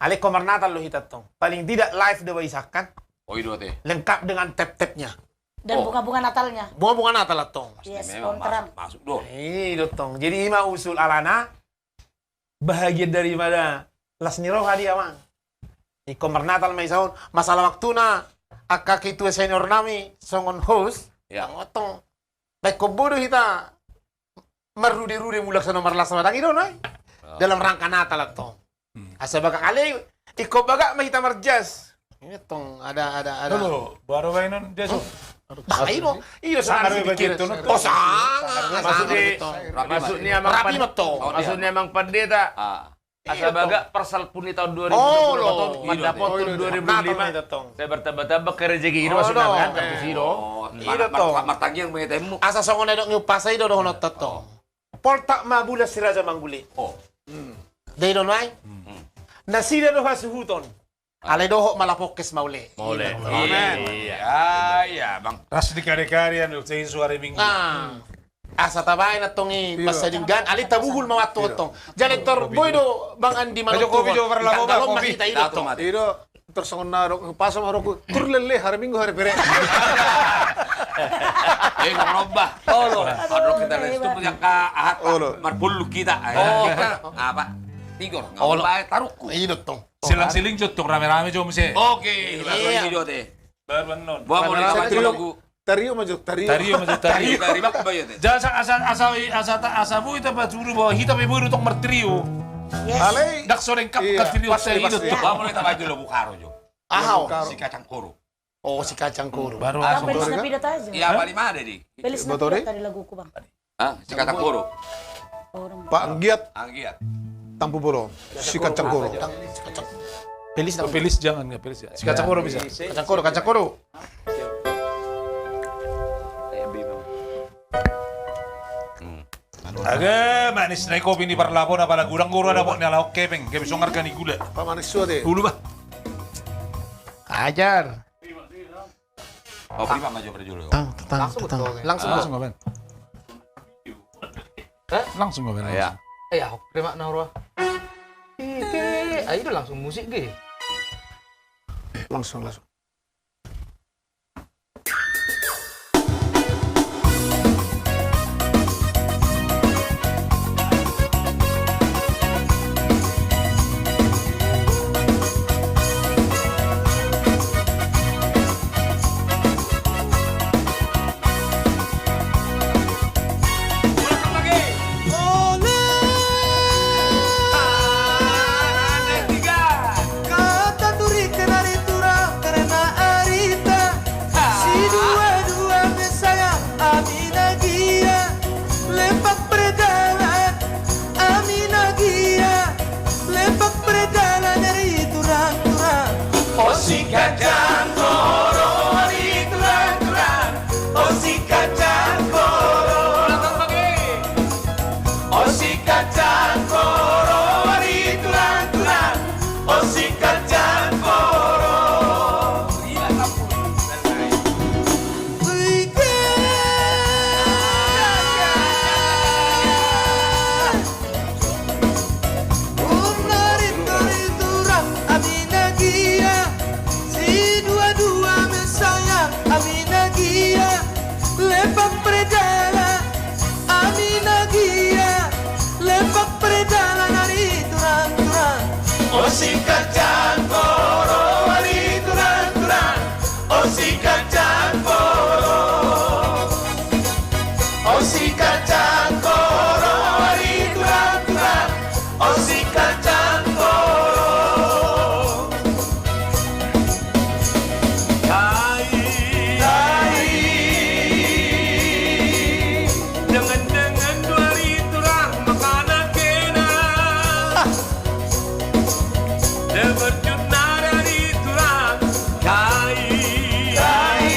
Alai ingkon marnatal do hita tong. Paling tidak live do baisakkan. Oh, i do ate. Lengkap dengan tep-tepnya. Dan bunga-bunga Natalnya. Bunga-bunga Natal tong. Yes, memang masuk, masuk do. I do tong. Jadi i ma usul alana bahagian daripada las ni roha dia, Mang. Ingkon marnatal ma i saon. Masalah waktuna angka ketua senior nami songon host. Tong. Baik ko bodo hita marrude-rude mulak sana marlas madang i do nai. Dalam rangka Natal tong. Asa bagak alai ingkon bagak ma hita marjas. Ini tong ada, ada, ada. Dulu baru mainan jas. Nah, i do, i do sangat sedikit. Oh, sangat. Maksudnya, maksudnya Amang Pendeta. Asa bagak parsalpu ni taon dua ribu dua puluh empat on mandapothon dua ribu lima. Saya bertambah-tambah ke rezeki i do maksudna kan, tapi si do. I do tong. Martangiang mengetemu. Asa songon adong ni umpasa i do dohononta tong. Poltak ma bulan si Raja Manggule. Oh. Dai do nai. Nasida do hasuhuton. Alai dohot ma lapokkes mauliate. Mauliate. Amen. Iya, iya, Bang. Ras di kade-kade anu, cai suari Minggu. Asa tabaen antong i pasadinggan, alai tabuhul ma waktu antong. Jadi tor boi do Bang Andi manonton. Kopi jo, parlabo, Bang, kopi. I do, tor songon na ro, paso ma ro ku, tur lele hari Minggu hari pere. Eh, Bang Lomba. Olo. Olo kita les tu punya ka ahat. Olo. Marpullu kita. Apa? Tigor. Olo. Tarukku. I do tong. Silang-siling jo tong, rame-rame jo muse. Oke, baru annon. Buat mau sama trio. Trio ma jo, trio. Trio ma jo, trio. Trio, trio, trio. Jasa asa, asa, asa, asa boi tapasuru bahwa hita pe boi do tong martrio. Alai. Ndang so dengkap. Iya, kan video pasti, saya pasti. Itu. Ba, mulai tambah dulu bukaro jo. Aha. Si kacang koro. Oh, si kacang koro. Baru langsung. Apa di Snapchat aja? Iya, paling mana di? Beli Snapchat tadi laguku, Bang. Ah, si kacang koro. Pak Anggiat. Anggiat. Tampubolon. Si kacang koro. Pelis, pelis jangan, nggak pelis ya. Si kacang koro bisa. Kacang koro, kacang koro. Hmm. Age, manis na i kopi ni parlapon, apala gudang goro ada bok ni ala oke peng, gabe songar gani gula. Apa manis suat ya? Ulu bah. Ajar. Oh, prima maju berjulu. Tang, tang, langsung tang. Betul, ya. Langsung, ah. Langsung, Bang. Hah? Langsung, Bang. Iya. Langsung. Eh, ya, prima na roa. Ite, ayo udah langsung musik ge. Langsung, langsung. Kata turi kenari turang karena arita. Si dua-dua mesaya ami na gia. Lepak berjalan ami na gia. Lepak berjalan ari turang-turang. O si kacang koro ari turang-turang. O si kacang koro. O si kacang koro ari turang-turang. O si kacang koro. Turang, ami na gia, si dua-dua mesaya, ami na gia, lepak berjalan, ami na gia, lepak berjalan ari turang-turang. O si kacang koro ari turang-turang. O si kacang koro. O si kacang koro ari turang-turang. O si kacang koro. Kai. Kai. Dengan-dengan dua ari turang mangkanak kena. Ah. Lebar jut nari ari turang. Kai. Kai.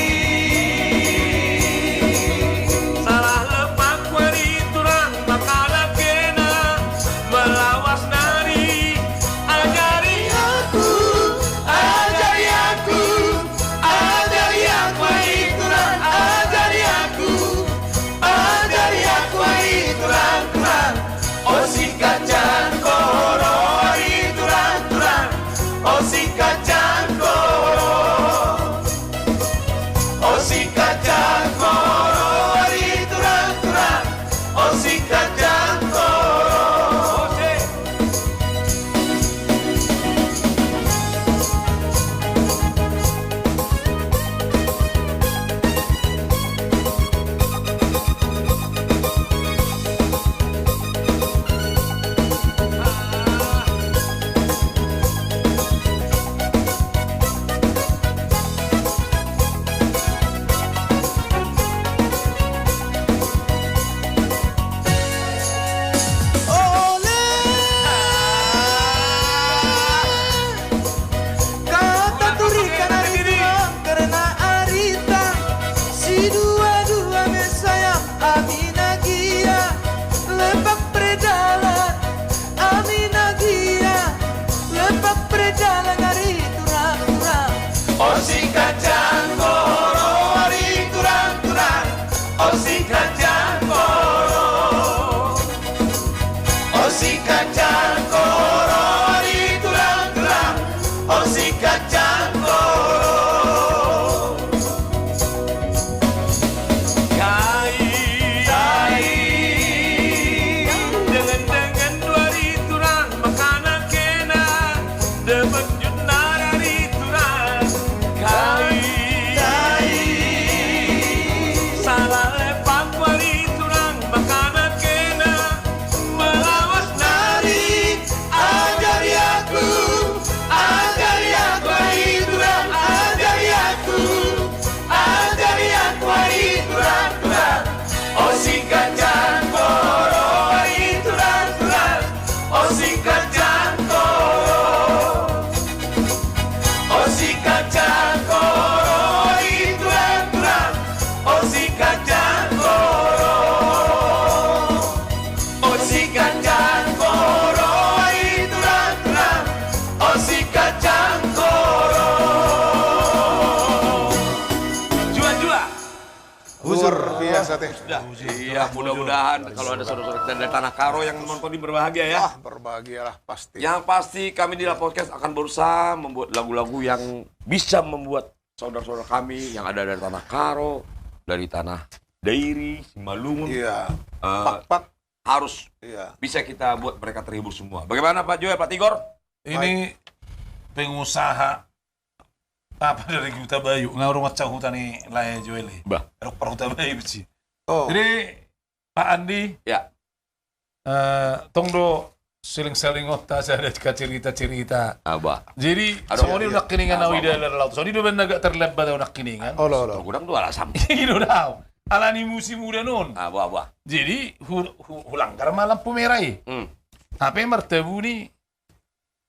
Luar biasa, Teh. Iya, mudah-mudahan kalau ada saudara-saudara kita dari Tanah Karo yang menonton ini berbahagia, ya. Ah, berbahagialah pasti. Yang pasti kami di La Podcast akan berusaha membuat lagu-lagu yang bisa membuat saudara-saudara kami yang ada dari Tanah Karo, dari Tanah Dairi, Simalungun, iya, eh, Pakpak, harus, iya, bisa kita buat mereka terhibur semua. Bagaimana, Pak Joel, Pak Tigor? Ini pengusaha apa dari Hutabayu? Nga ro mansai huta ni lae Joel i. Bah. Rok par Hutabayu besi. Oh. Jadi, Pak Andi, ya, eh, tong do seling-seling otta, sada cerita-cerita. Ah, bah. Jadi, songon i do nangkiningan au di dalan laut. Songon i do baen agak terlambat au nangkiningan. Olo, olo. Kurang dua alasam. Gitu dau. Alani musim udan on. Ah, bah, bah. Jadi, hu-, hu-, hulanggar ma lampu merah i. Hmm. Hape martabuni,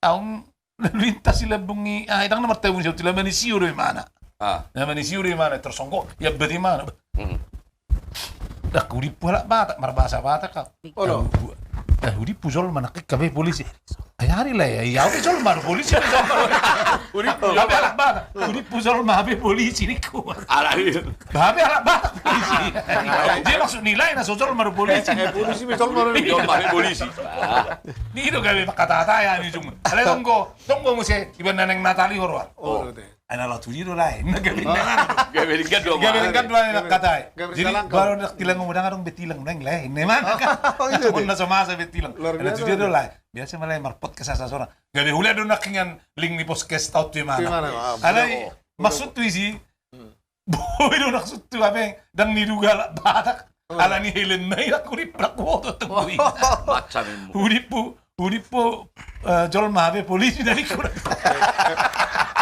au, lalu lintas i lambung i, ah, ndang na martabuni, sabotulna manisio do imana. Ah. Na manisio do imana, tersongkok, ya berarti imana. Hmm. Dah, hudippu halak Batak, marbahasa Batak au. Olo. Dah, hudippu jolma nangkin gabe polisi. Ai ari lae, ai au pe jolma do polisi, jolma do. Hudippu, gabe halak Batak. Hudippu jolma, gabe polisi, ningku. Alai. Gabe halak Batak polisi. Dia maksud nilai na so jolma do polisi. Eh, polisi pe jolma do. Jolma pe polisi. Ah. Ni do gabe pangkatahon i, ni jung. Alai tonggo, tonggo muse, iba naeng Natali horor. Oh. Ai na laho tu dia do lae. Na gabe denggan. Gabe denggan do. Gabe denggan do lae, pangkatahon i. Jadi, baru na tilang, unang adong be tilang, unang lae. Memang. Oh, iya, na so masa be tilang. Luar biasa. Ai na tu dia do lae. Biasa ma lae marpodcast asa sonang. Gabe hulia do nangkiningan link ni podcast au tu imana. Alai, maksudhu isi. Hmm. Boi do maksudhu, hape ndang diduga halak Batak. Hmm. Alani helm na i, aku di prak boto tunggu i. Macam ini. Hudippu, hudippu, eh, jolma hape polisi dari kurang.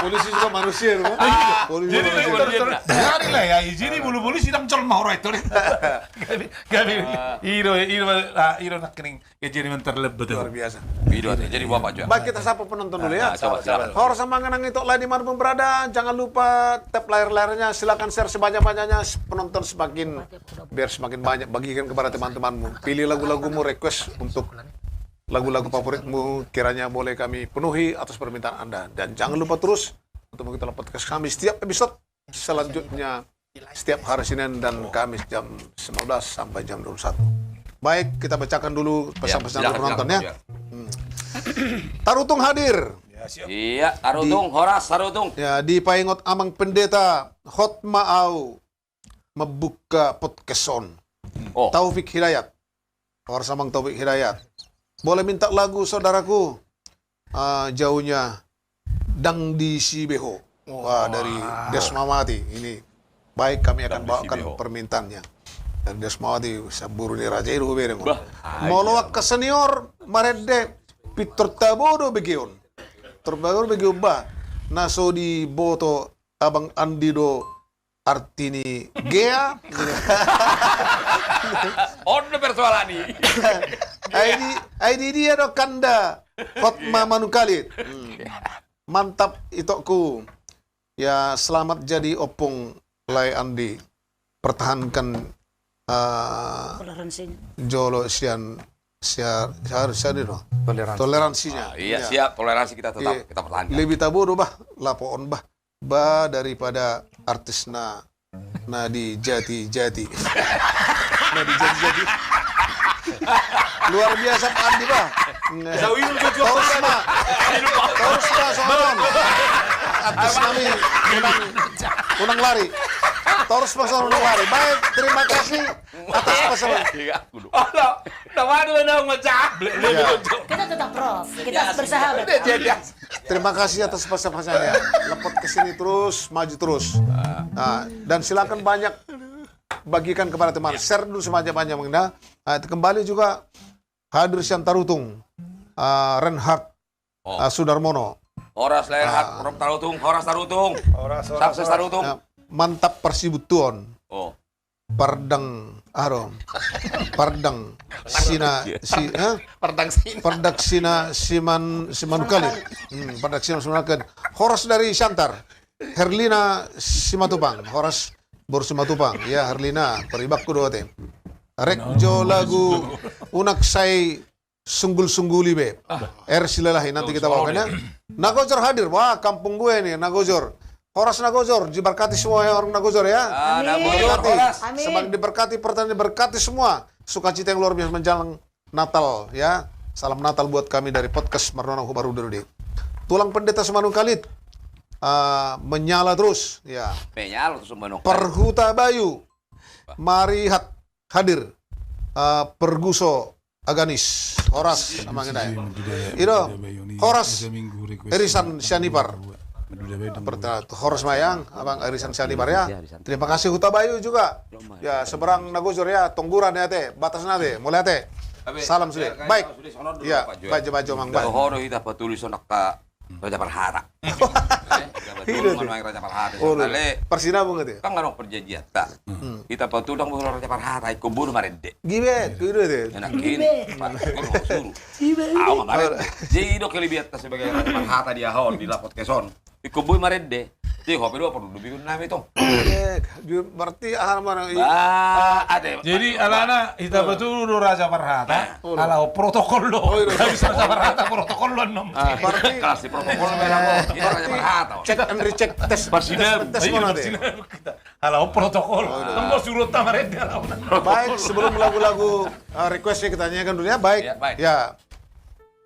Polisi juga manusia, kan? Ah, polisi juga manusia. Jadi, terus, terus, jadi lah ya, jadi bulu polisi ndang jolma horor itu. Gabe, gabe, ah, i do, i do, ah, i do nangkining. Ya, jadi menterlebet. Luar biasa. Video ada. Jadi, Bapak juga. Baik, kita sapa penonton dulu, ya. Ah, coba, silakan. Horas Amang, Inang, Ito, Lae, di mana pun berada, jangan lupa tap layar-layarnya, silakan share sebanyak-banyaknya, penonton semakin, biar semakin banyak, bagikan kepada teman-temanmu. Pilih lagu-lagumu, request untuk lagu-lagu favoritmu, kiranya boleh kami penuhi atas permintaan Anda. Dan jangan lupa terus untuk mengikuti podcast kami setiap episode selanjutnya setiap hari Senin dan Kamis jam sembilan belas sampai jam dua puluh satu. Baik, kita bacakan dulu pesan-pesan dari penonton, ya. Ya, silakan, silakan, Pak. Hmm. Tarutung hadir. Ya, siap. Iya, Tarutung, horas, Tarutung. Ya, dipaingot Amang Pendeta, hot ma au membuka podcast on. Oh. Taufik Hidayat. Horas Amang Taufik Hidayat. Boleh minta lagu, saudaraku? Ah, jauhnya Dang di Sibeho. Wah, dari Desmawati. Ini baik, kami akan bawakan permintaannya. Dari Desmawati, saburu ni raja i do hubereng. Bah, molo angka senior marende, pintor tabo do begeon. Pintor tabo do begeon, bah. Na so diboto Abang Andi do arti ni gea. On do persoalan i. Ai di, ai di dia do kanda hot ma manungkalit. Hmm. Mantap, itokku. Ya, selamat jadi ompung, Lae Andi. Pertahankan, eh, toleransinya. Jolo sian, sian, sian, sian itu. Toleransi. Toleransinya. Ah, iya, siap, toleransi kita tetap, iya, kita pertahankan. Lebih tabo do, bah, lapo on, bah. Bah, daripada artis na, na di Jati-Jati. Na di Jati-Jati. Luar biasa, Pak Andi, bah. Torus ma. Torus ma, songon on. Artis nami, unang, unang lari. Torus ma, songon on, unang lari. Baik, terima kasih atas pesan. Iya, aku dulu. Alah, nama dulu dong, macam. Kita tetap pros, kita bersahabat. Iya, iya. Terima kasih atas pesan-pesannya. Lepot ke sini terus, maju terus. Ah. Nah, dan silakan banyak bagikan kepada teman. Ya. Share dulu sebanyak-banyak, Bang, nah. Ah, kembali juga hadir sian Tarutung, ah, Reinhard, oh, ah, Sudarmono. Horas, Reinhard, ah, Rob Tarutung, horas Tarutung. Horas, horas, sukses, horas. Tarutung. Ya, mantap parsibutuon. Oh. Pardang, aro. Pardang sina, si, eh? Pardang sina. Pardang sina, siman, simanungkalit. Hmm, pardang sina, simanungkalit. Horas dari Siantar. Herlina Simatupang. Horas boru Simatupang. Ya, Herlina, paribakku do ate. Rek jo lagu unang sai sunggul-sungguli be. Ah. Er Silalahi, nanti kita bawakan ya. Nagojor hadir. Wah, kampung gue nih, Nagojor. Horas Nagojor, diberkati semua ya orang Nagojor ya. Ah, Nagojor, horas. Amin. Semakin diberkati, pertanian diberkati semua. Sukacita yang luar biasa menjelang Natal ya. Salam Natal buat kami dari podcast Marnona Hubaru Derudi. Tulang Pendeta Simanungkalit, ah, menyala terus ya. Menyala terus Simanungkalit. Parhutabayu, Marihat hadir, ah, Perguso Aganis, horas amang inang. Ido, horas Erisan Sianipar. Horas ma amang Erisan Sianipar ya. Terima kasih Hutabayu juga. Ya, seberang Nagojor ya, Tongguran ya ate, batasna ate, mauliate. Salam sude. Baik. Ya, baik, baik, amang, baik. Hita patuluson angka Raja Parhata. Raja Parhata. Parsinabung ate. Kan nggak ada perjanjian ta. Hita patuluson Raja Parhata, ingkon boi marende. Gibet, gibet. Enak gini. Pak, kau mau suruh. Ahu nggak marende. Jadi ido kelebihan ta sebagai Raja Parhata di aha on, di podcast on. Ingkon boi marende. Jadi ho pe do perlu dibikun nami tong. Berarti aha mana? Jadi alana hita patuluson Raja Parhata. Ala protokol do. Bisa Raja Parhata protokol do nom. Berarti kelas di protokol do. Raja Parhata. Check and recheck, tes. Parsinabung. Tes mana ate? Ala protokol. Tong mau suruh ta marende ala. Baik, sebelum lagu-lagu, eh, request-nya kita nyanyikan dulu ya. Baik. Ya, baik. Ya.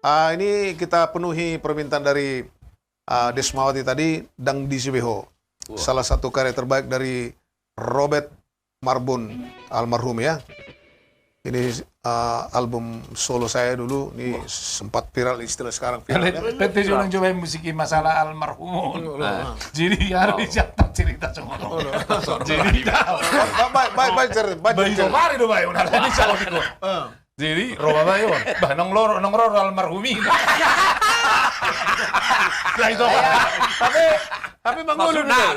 Ah, ini kita penuhi permintaan dari ah, Desmawati tadi, Ndang Disi Be Ho. Salah satu karya terbaik dari Robert Marbun almarhum ya. Ini, ah, album solo saya dulu, ini sempat viral, istilah sekarang viral ya. Pete juga nang coba musik masalah almarhum. Jadi harus siap cerita semua. Jadi baik, baik, baik, cerita, baik, cerita. Mari do baik, udah bisa. Jadi ro ma bayo, bah, nunga ro, nunga ro almarhum i. Lah itu. Tapi, tapi mangolu. Maksudna,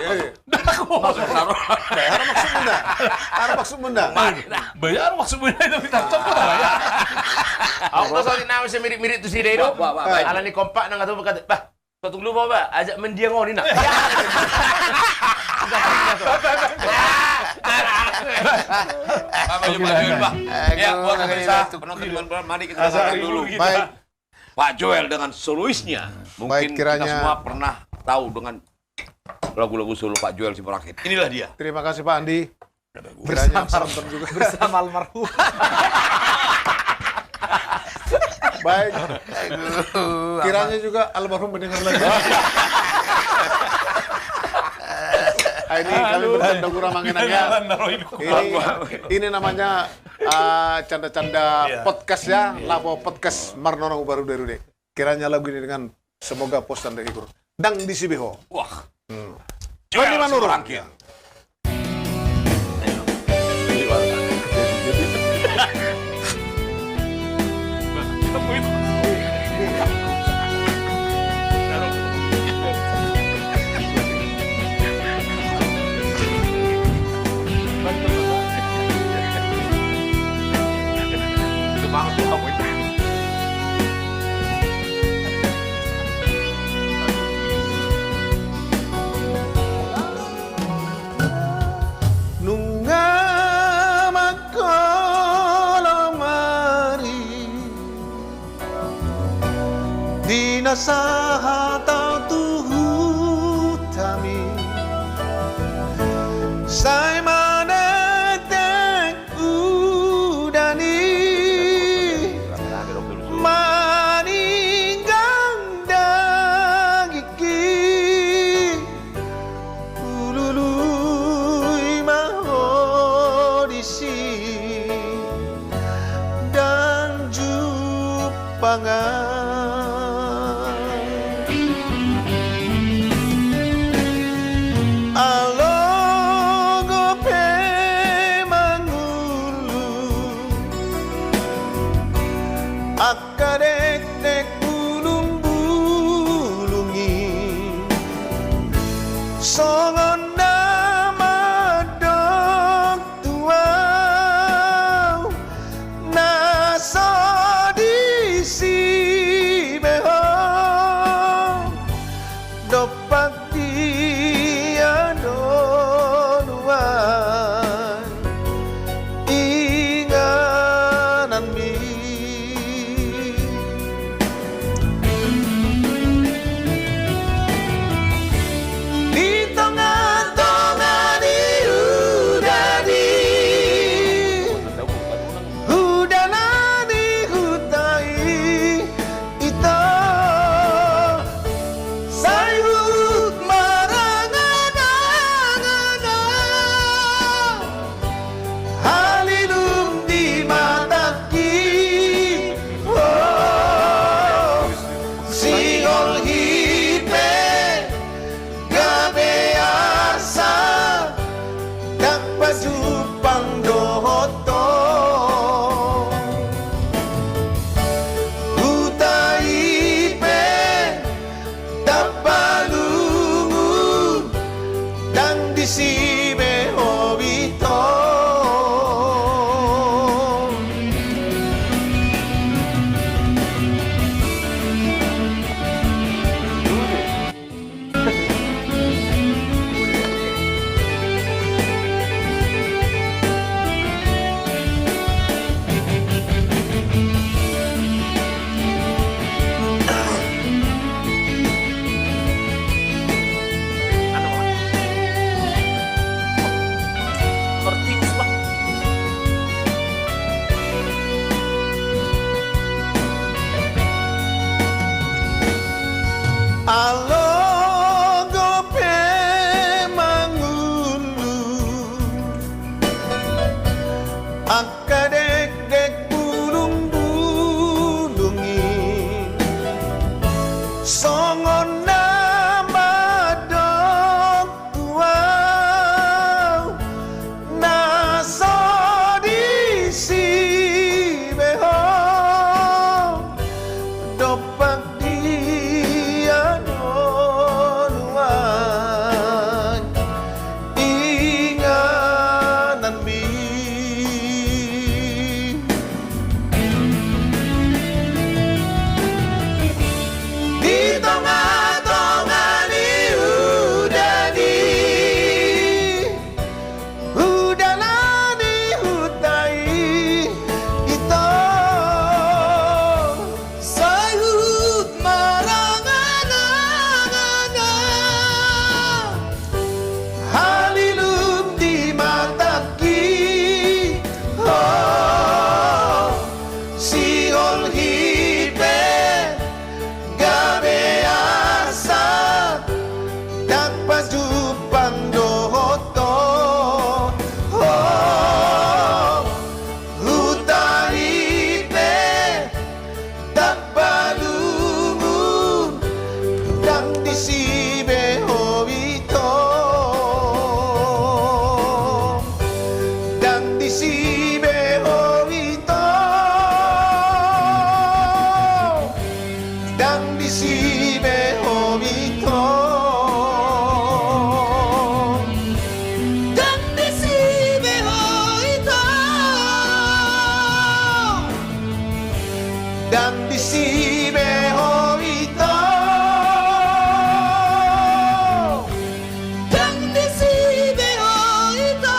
maksudna. Bayar maksudna. Bayar maksudna itu kita cepet lah ya. Ahu do saotik nama semirit-mirit tu si Dedo. Alani kompak nang atau berkata, bah, Patung Lupa, bah, ajak mendiang on ina. Ya, buat pemirsa, penonton di mana, mari kita dengarkan dulu. Baik. Pak Joel dengan soloisnya. Mungkin kita semua pernah tahu dengan lagu-lagu solo Pak Joel Simarangkit. Inilah dia. Terima kasih, Pak Andi. Bersama, bersama almarhum. Baik. Kiranya juga almarhum mendengar lagi. Ah, ini kami bercanda kurang mengenang ya. Ini, ini namanya, ah, canda-canda podcast ya. Lapo podcast Marnona Hubaru Derudi. Kiranya lagu ini dengan, semoga puas dan terhibur. Ndang Disi Be Ho. Wah. Joel Simarangkit. Nunga mangkolo mari di na sahat ahu tu hutami, sai manetek udan i, maninggang dagingki, hulului ma ho disi, ndang jumpang ahu. Alo Sibe ho ito. Alogo pe mangolu, angka dekdek bulungbulung i, songon na mandok tu ahu, na so disi be ho, dompak di anonongan ingananmi. Di tongatonga ni huda i, huda na di huta i, ito. Saut maranganangan halilum di matangki ho, sihol hipe gabe asa, ndang pajumpang dohot ho. Huta hipe ndang balungun, ndang disi be ho ito. Ndang disi be ho ito. Ndang disi be ho ito. Ndang disi be ho ito. Ndang disi be ho ito. Ndang disi be ho ito.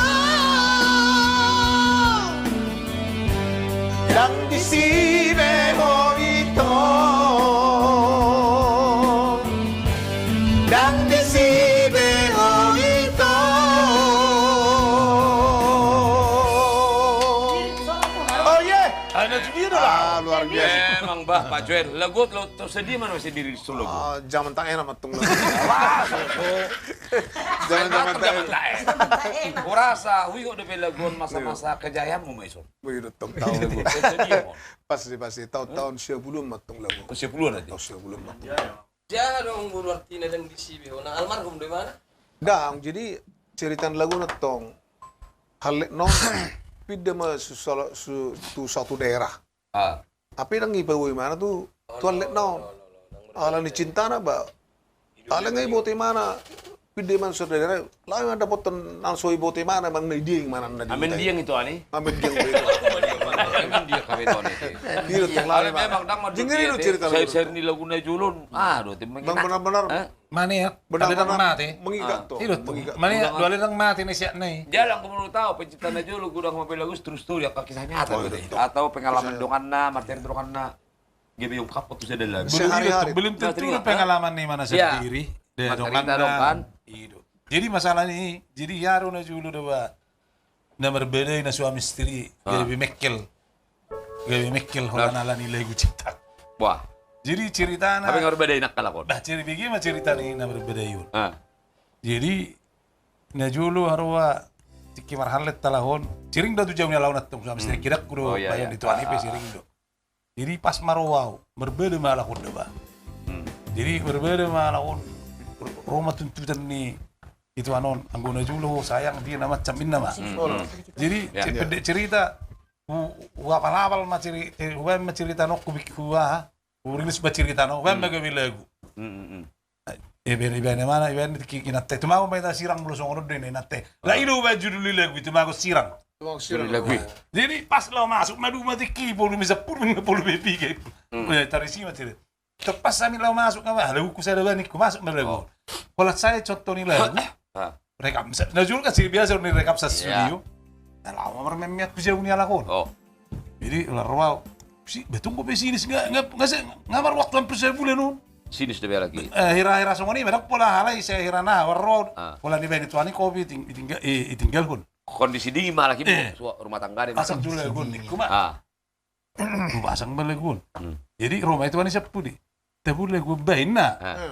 Ndang disi be ho ito. Ndang disi be ho ito. Oh, iya. Ayo, na judi do lah. Ah, luar biasa. Memang, bah, Pak Joel. Lagu on, lo, tersedia mana masih diri solo? Ah, zaman tak enak matung lagu. Wah, so, so. Zaman, zaman tak enak. Kurasa, hui kok dope lagu on masa-masa kejayaanmu, Maison. Wih, udah tong tahu. Pasti, pasti. Tahu-tahu sia puluhan matung lagu. Oh, sia puluhan aja. Tahu sia puluhan matung. Dia dong guru artina ndang disi be ho. Nah, almarhum do imana? Ndang, jadi cerita lagu na tong. Hallet non pinda ma su, su, tu satu daerah. Ah. Tapi ndang ipaboa imana tu, tu hallet non. Ala ni cintana ba. Ala nga iboto imana, pinda imana tu satu daerah, laho ma dapothon na so iboto imana, manang na diang imana na di huta i. Amen diang ito, ani? Amen diang ito. Amen diang kami ito, ani. Iya, tong laho. Memang ndang ma. Jingeri do cerita lagu. Seri-seri ni lagu na jolo on. Ah, do, te. Bang, benar-benar. Mane ya? Benar-benar mate. Mengikat tu. Iya, do, tong. Mengikat. Mane ya, dua leleng mate ni siak nai. Jalang, gua menurut tahu, pencipta na jolo, gua udah mau lagu, true story, apa kisah nyata. Oh, iya, do, tong. Atau pengalaman donganna, materi donganna. Gabe iungkap tu sada lagu. Belum, sehari-hari. Belum tentu pengalaman ni imana sendiri. Iya. Dongan na. Iya, do. Jadi masalah ni, jadi ia do na jolo do ba. Na marbadai na suami istri, gabe mekkel. Gabe mekkel holan ala ni lagu cipta. Wah. Jadi ceritana. Tapi nga marbadai nangkin lakon. Nah, jadi bege ma cerita ni na marbadai on. Ah. Jadi na jolo haroa tingki marhallet halak on. Siring do tu jabu ni halak on antong, suami istri, kidakku do. Oh, iya, iya. Bahen di tuan i pe siring do. Jadi pas ma ro au, marbada ma halak on do ba. Hmm. Jadi marbada ma halak on, ro ma tuntutan ni ituan on, anggo na jolo ho sayang dia na macam inna ma. Hmm, hmm. Jadi, ya, pendek cerita, hu, huapal-apal ma ceri, eh, hubaen ma cerita on, hubik, hua, hurilis ma cerita on, hubaen ma gabe lagu. Hmm, hmm, hmm. Ibaen, ibaen ma na, ibaen tingki inanta i. Tumagon ma hita sirang molo songon on do inanta i. Laho i do baen judul ni lagu i, Tumagon Sirang. Tumagon Sirang. Judul ni lagu i. Jadi pas laho masuk ma duma tingki, volume sampulu, volume piga i. Tarisi ma cerita. Pas hami laho masuk, nga ba, laguku sada ba ningku, masuk ma lagu on. Holan sai contoh ni lagu. Rekam, na jolo kan sering biasa ni rekam sa studio. Na laho ma marmeammeat tu jabu ni halak on. Jadi holan ro au, si, ba tung dope sinis, nga, nga, nga marwaktu hampir sabulan on. Sinis dope halak i. Hira-hira songon i ma, ndang pola halai, sai hira na, holan ro au. Holan ibaen i tuani kopi, itinggalhon. Kondisi dingin ma halak i, rumah tangga dei. Pasang jolo lagu on ningku ma. Pasang ma lagu on. Jadi ro ma i tuani sampulu i. Tabo lagu on ba inna.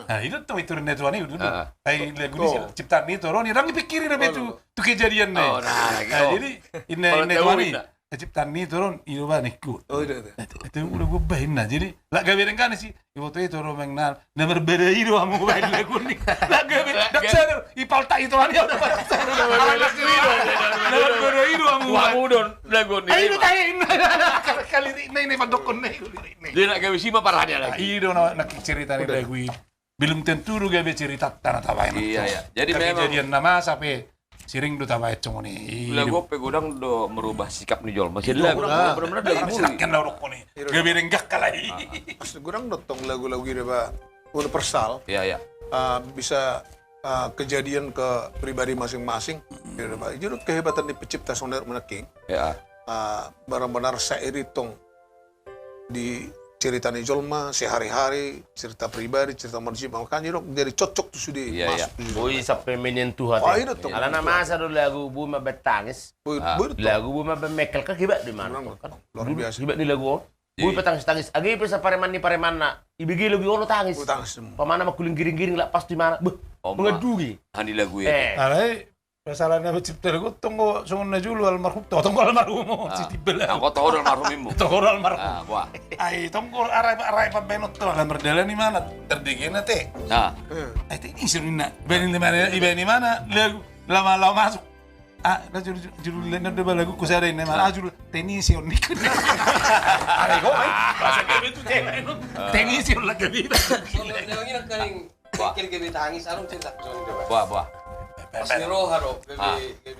Nah, i do tong i turinna tuani i do. Ai lagu ni ciptaan ni i do on, ndang dipikiri dope tu kejadian na i. Jadi inna, inna tuani, ciptaan ni i do on, i do ba ningku. Tabo lagu on ba inna. Jadi lak gabe denggan i si. Iboto i do on mengenal. Na marbada i do hamu baen lagu on i. Lak gabe, ndang sadar. Ipaltak i tuani, au ndang sadar. Na marbada i do hamu baen. Hamu do on lagu on i. Ai do tahe inna. Kali inna, inna pandokkon na i. Jadi lak gabe si ma parhadian lagi. I do na, na cerita ni lagu i. Belum tentu do gabe cerita na tabaen. Iya, iya. Jadi memang kejadian na masa pe sering do tabaen songon i. Lagu on pe godang do merubah sikap ni jolma. Sian lagu on. Benar-benar lagu i. Gabe denggan halak i. Godang do tong lagu-lagu i do ba universal. Iya, iya. Bisa kejadian ke pribadi masing-masing. Jadi kehebatan ni pencipta songon i manang i. Iya. Benar-benar syair i tong di cerita ni jolma sehari-hari, cerita pribadi, cerita manusia, makanya dong jadi cocok tu sude. Iya, iya. Boi sampe menyentuh hati. Alana masa do lagu boi mambaen tangis. Lagu boi mambaen mengkel kan hebat do i, mana. Luar biasa. Hebat do i lagu on. Boi patangis-tangis. Age pe sapareman ni paremanna, ibege lagu i olo tangis. Pamanna mangkuling giring-giring, lak pas tu imana. Beh, mangandungi. Handi lagu i. Alai masalah na pencipta lagu on tong do songon na jolo almarhum, tong do almarhum. Sitimbel. Anggo tong do almarhum immu. Tong do almarhum. Ai tong do arai, arai pambaenon tong ala mardalan imana, tardege na te. Ai te ni sirunna. Ibaen imana lagu, laho ma, laho masuk. Ah, na judul, judul lain do ba laguku sada inna imana. Ah, judul Tension ningku. Alai ho ai. Bahasa dia itu tension. Tension lagi. Wah. Wah, wah. Pas ni roha do, gabe, gabe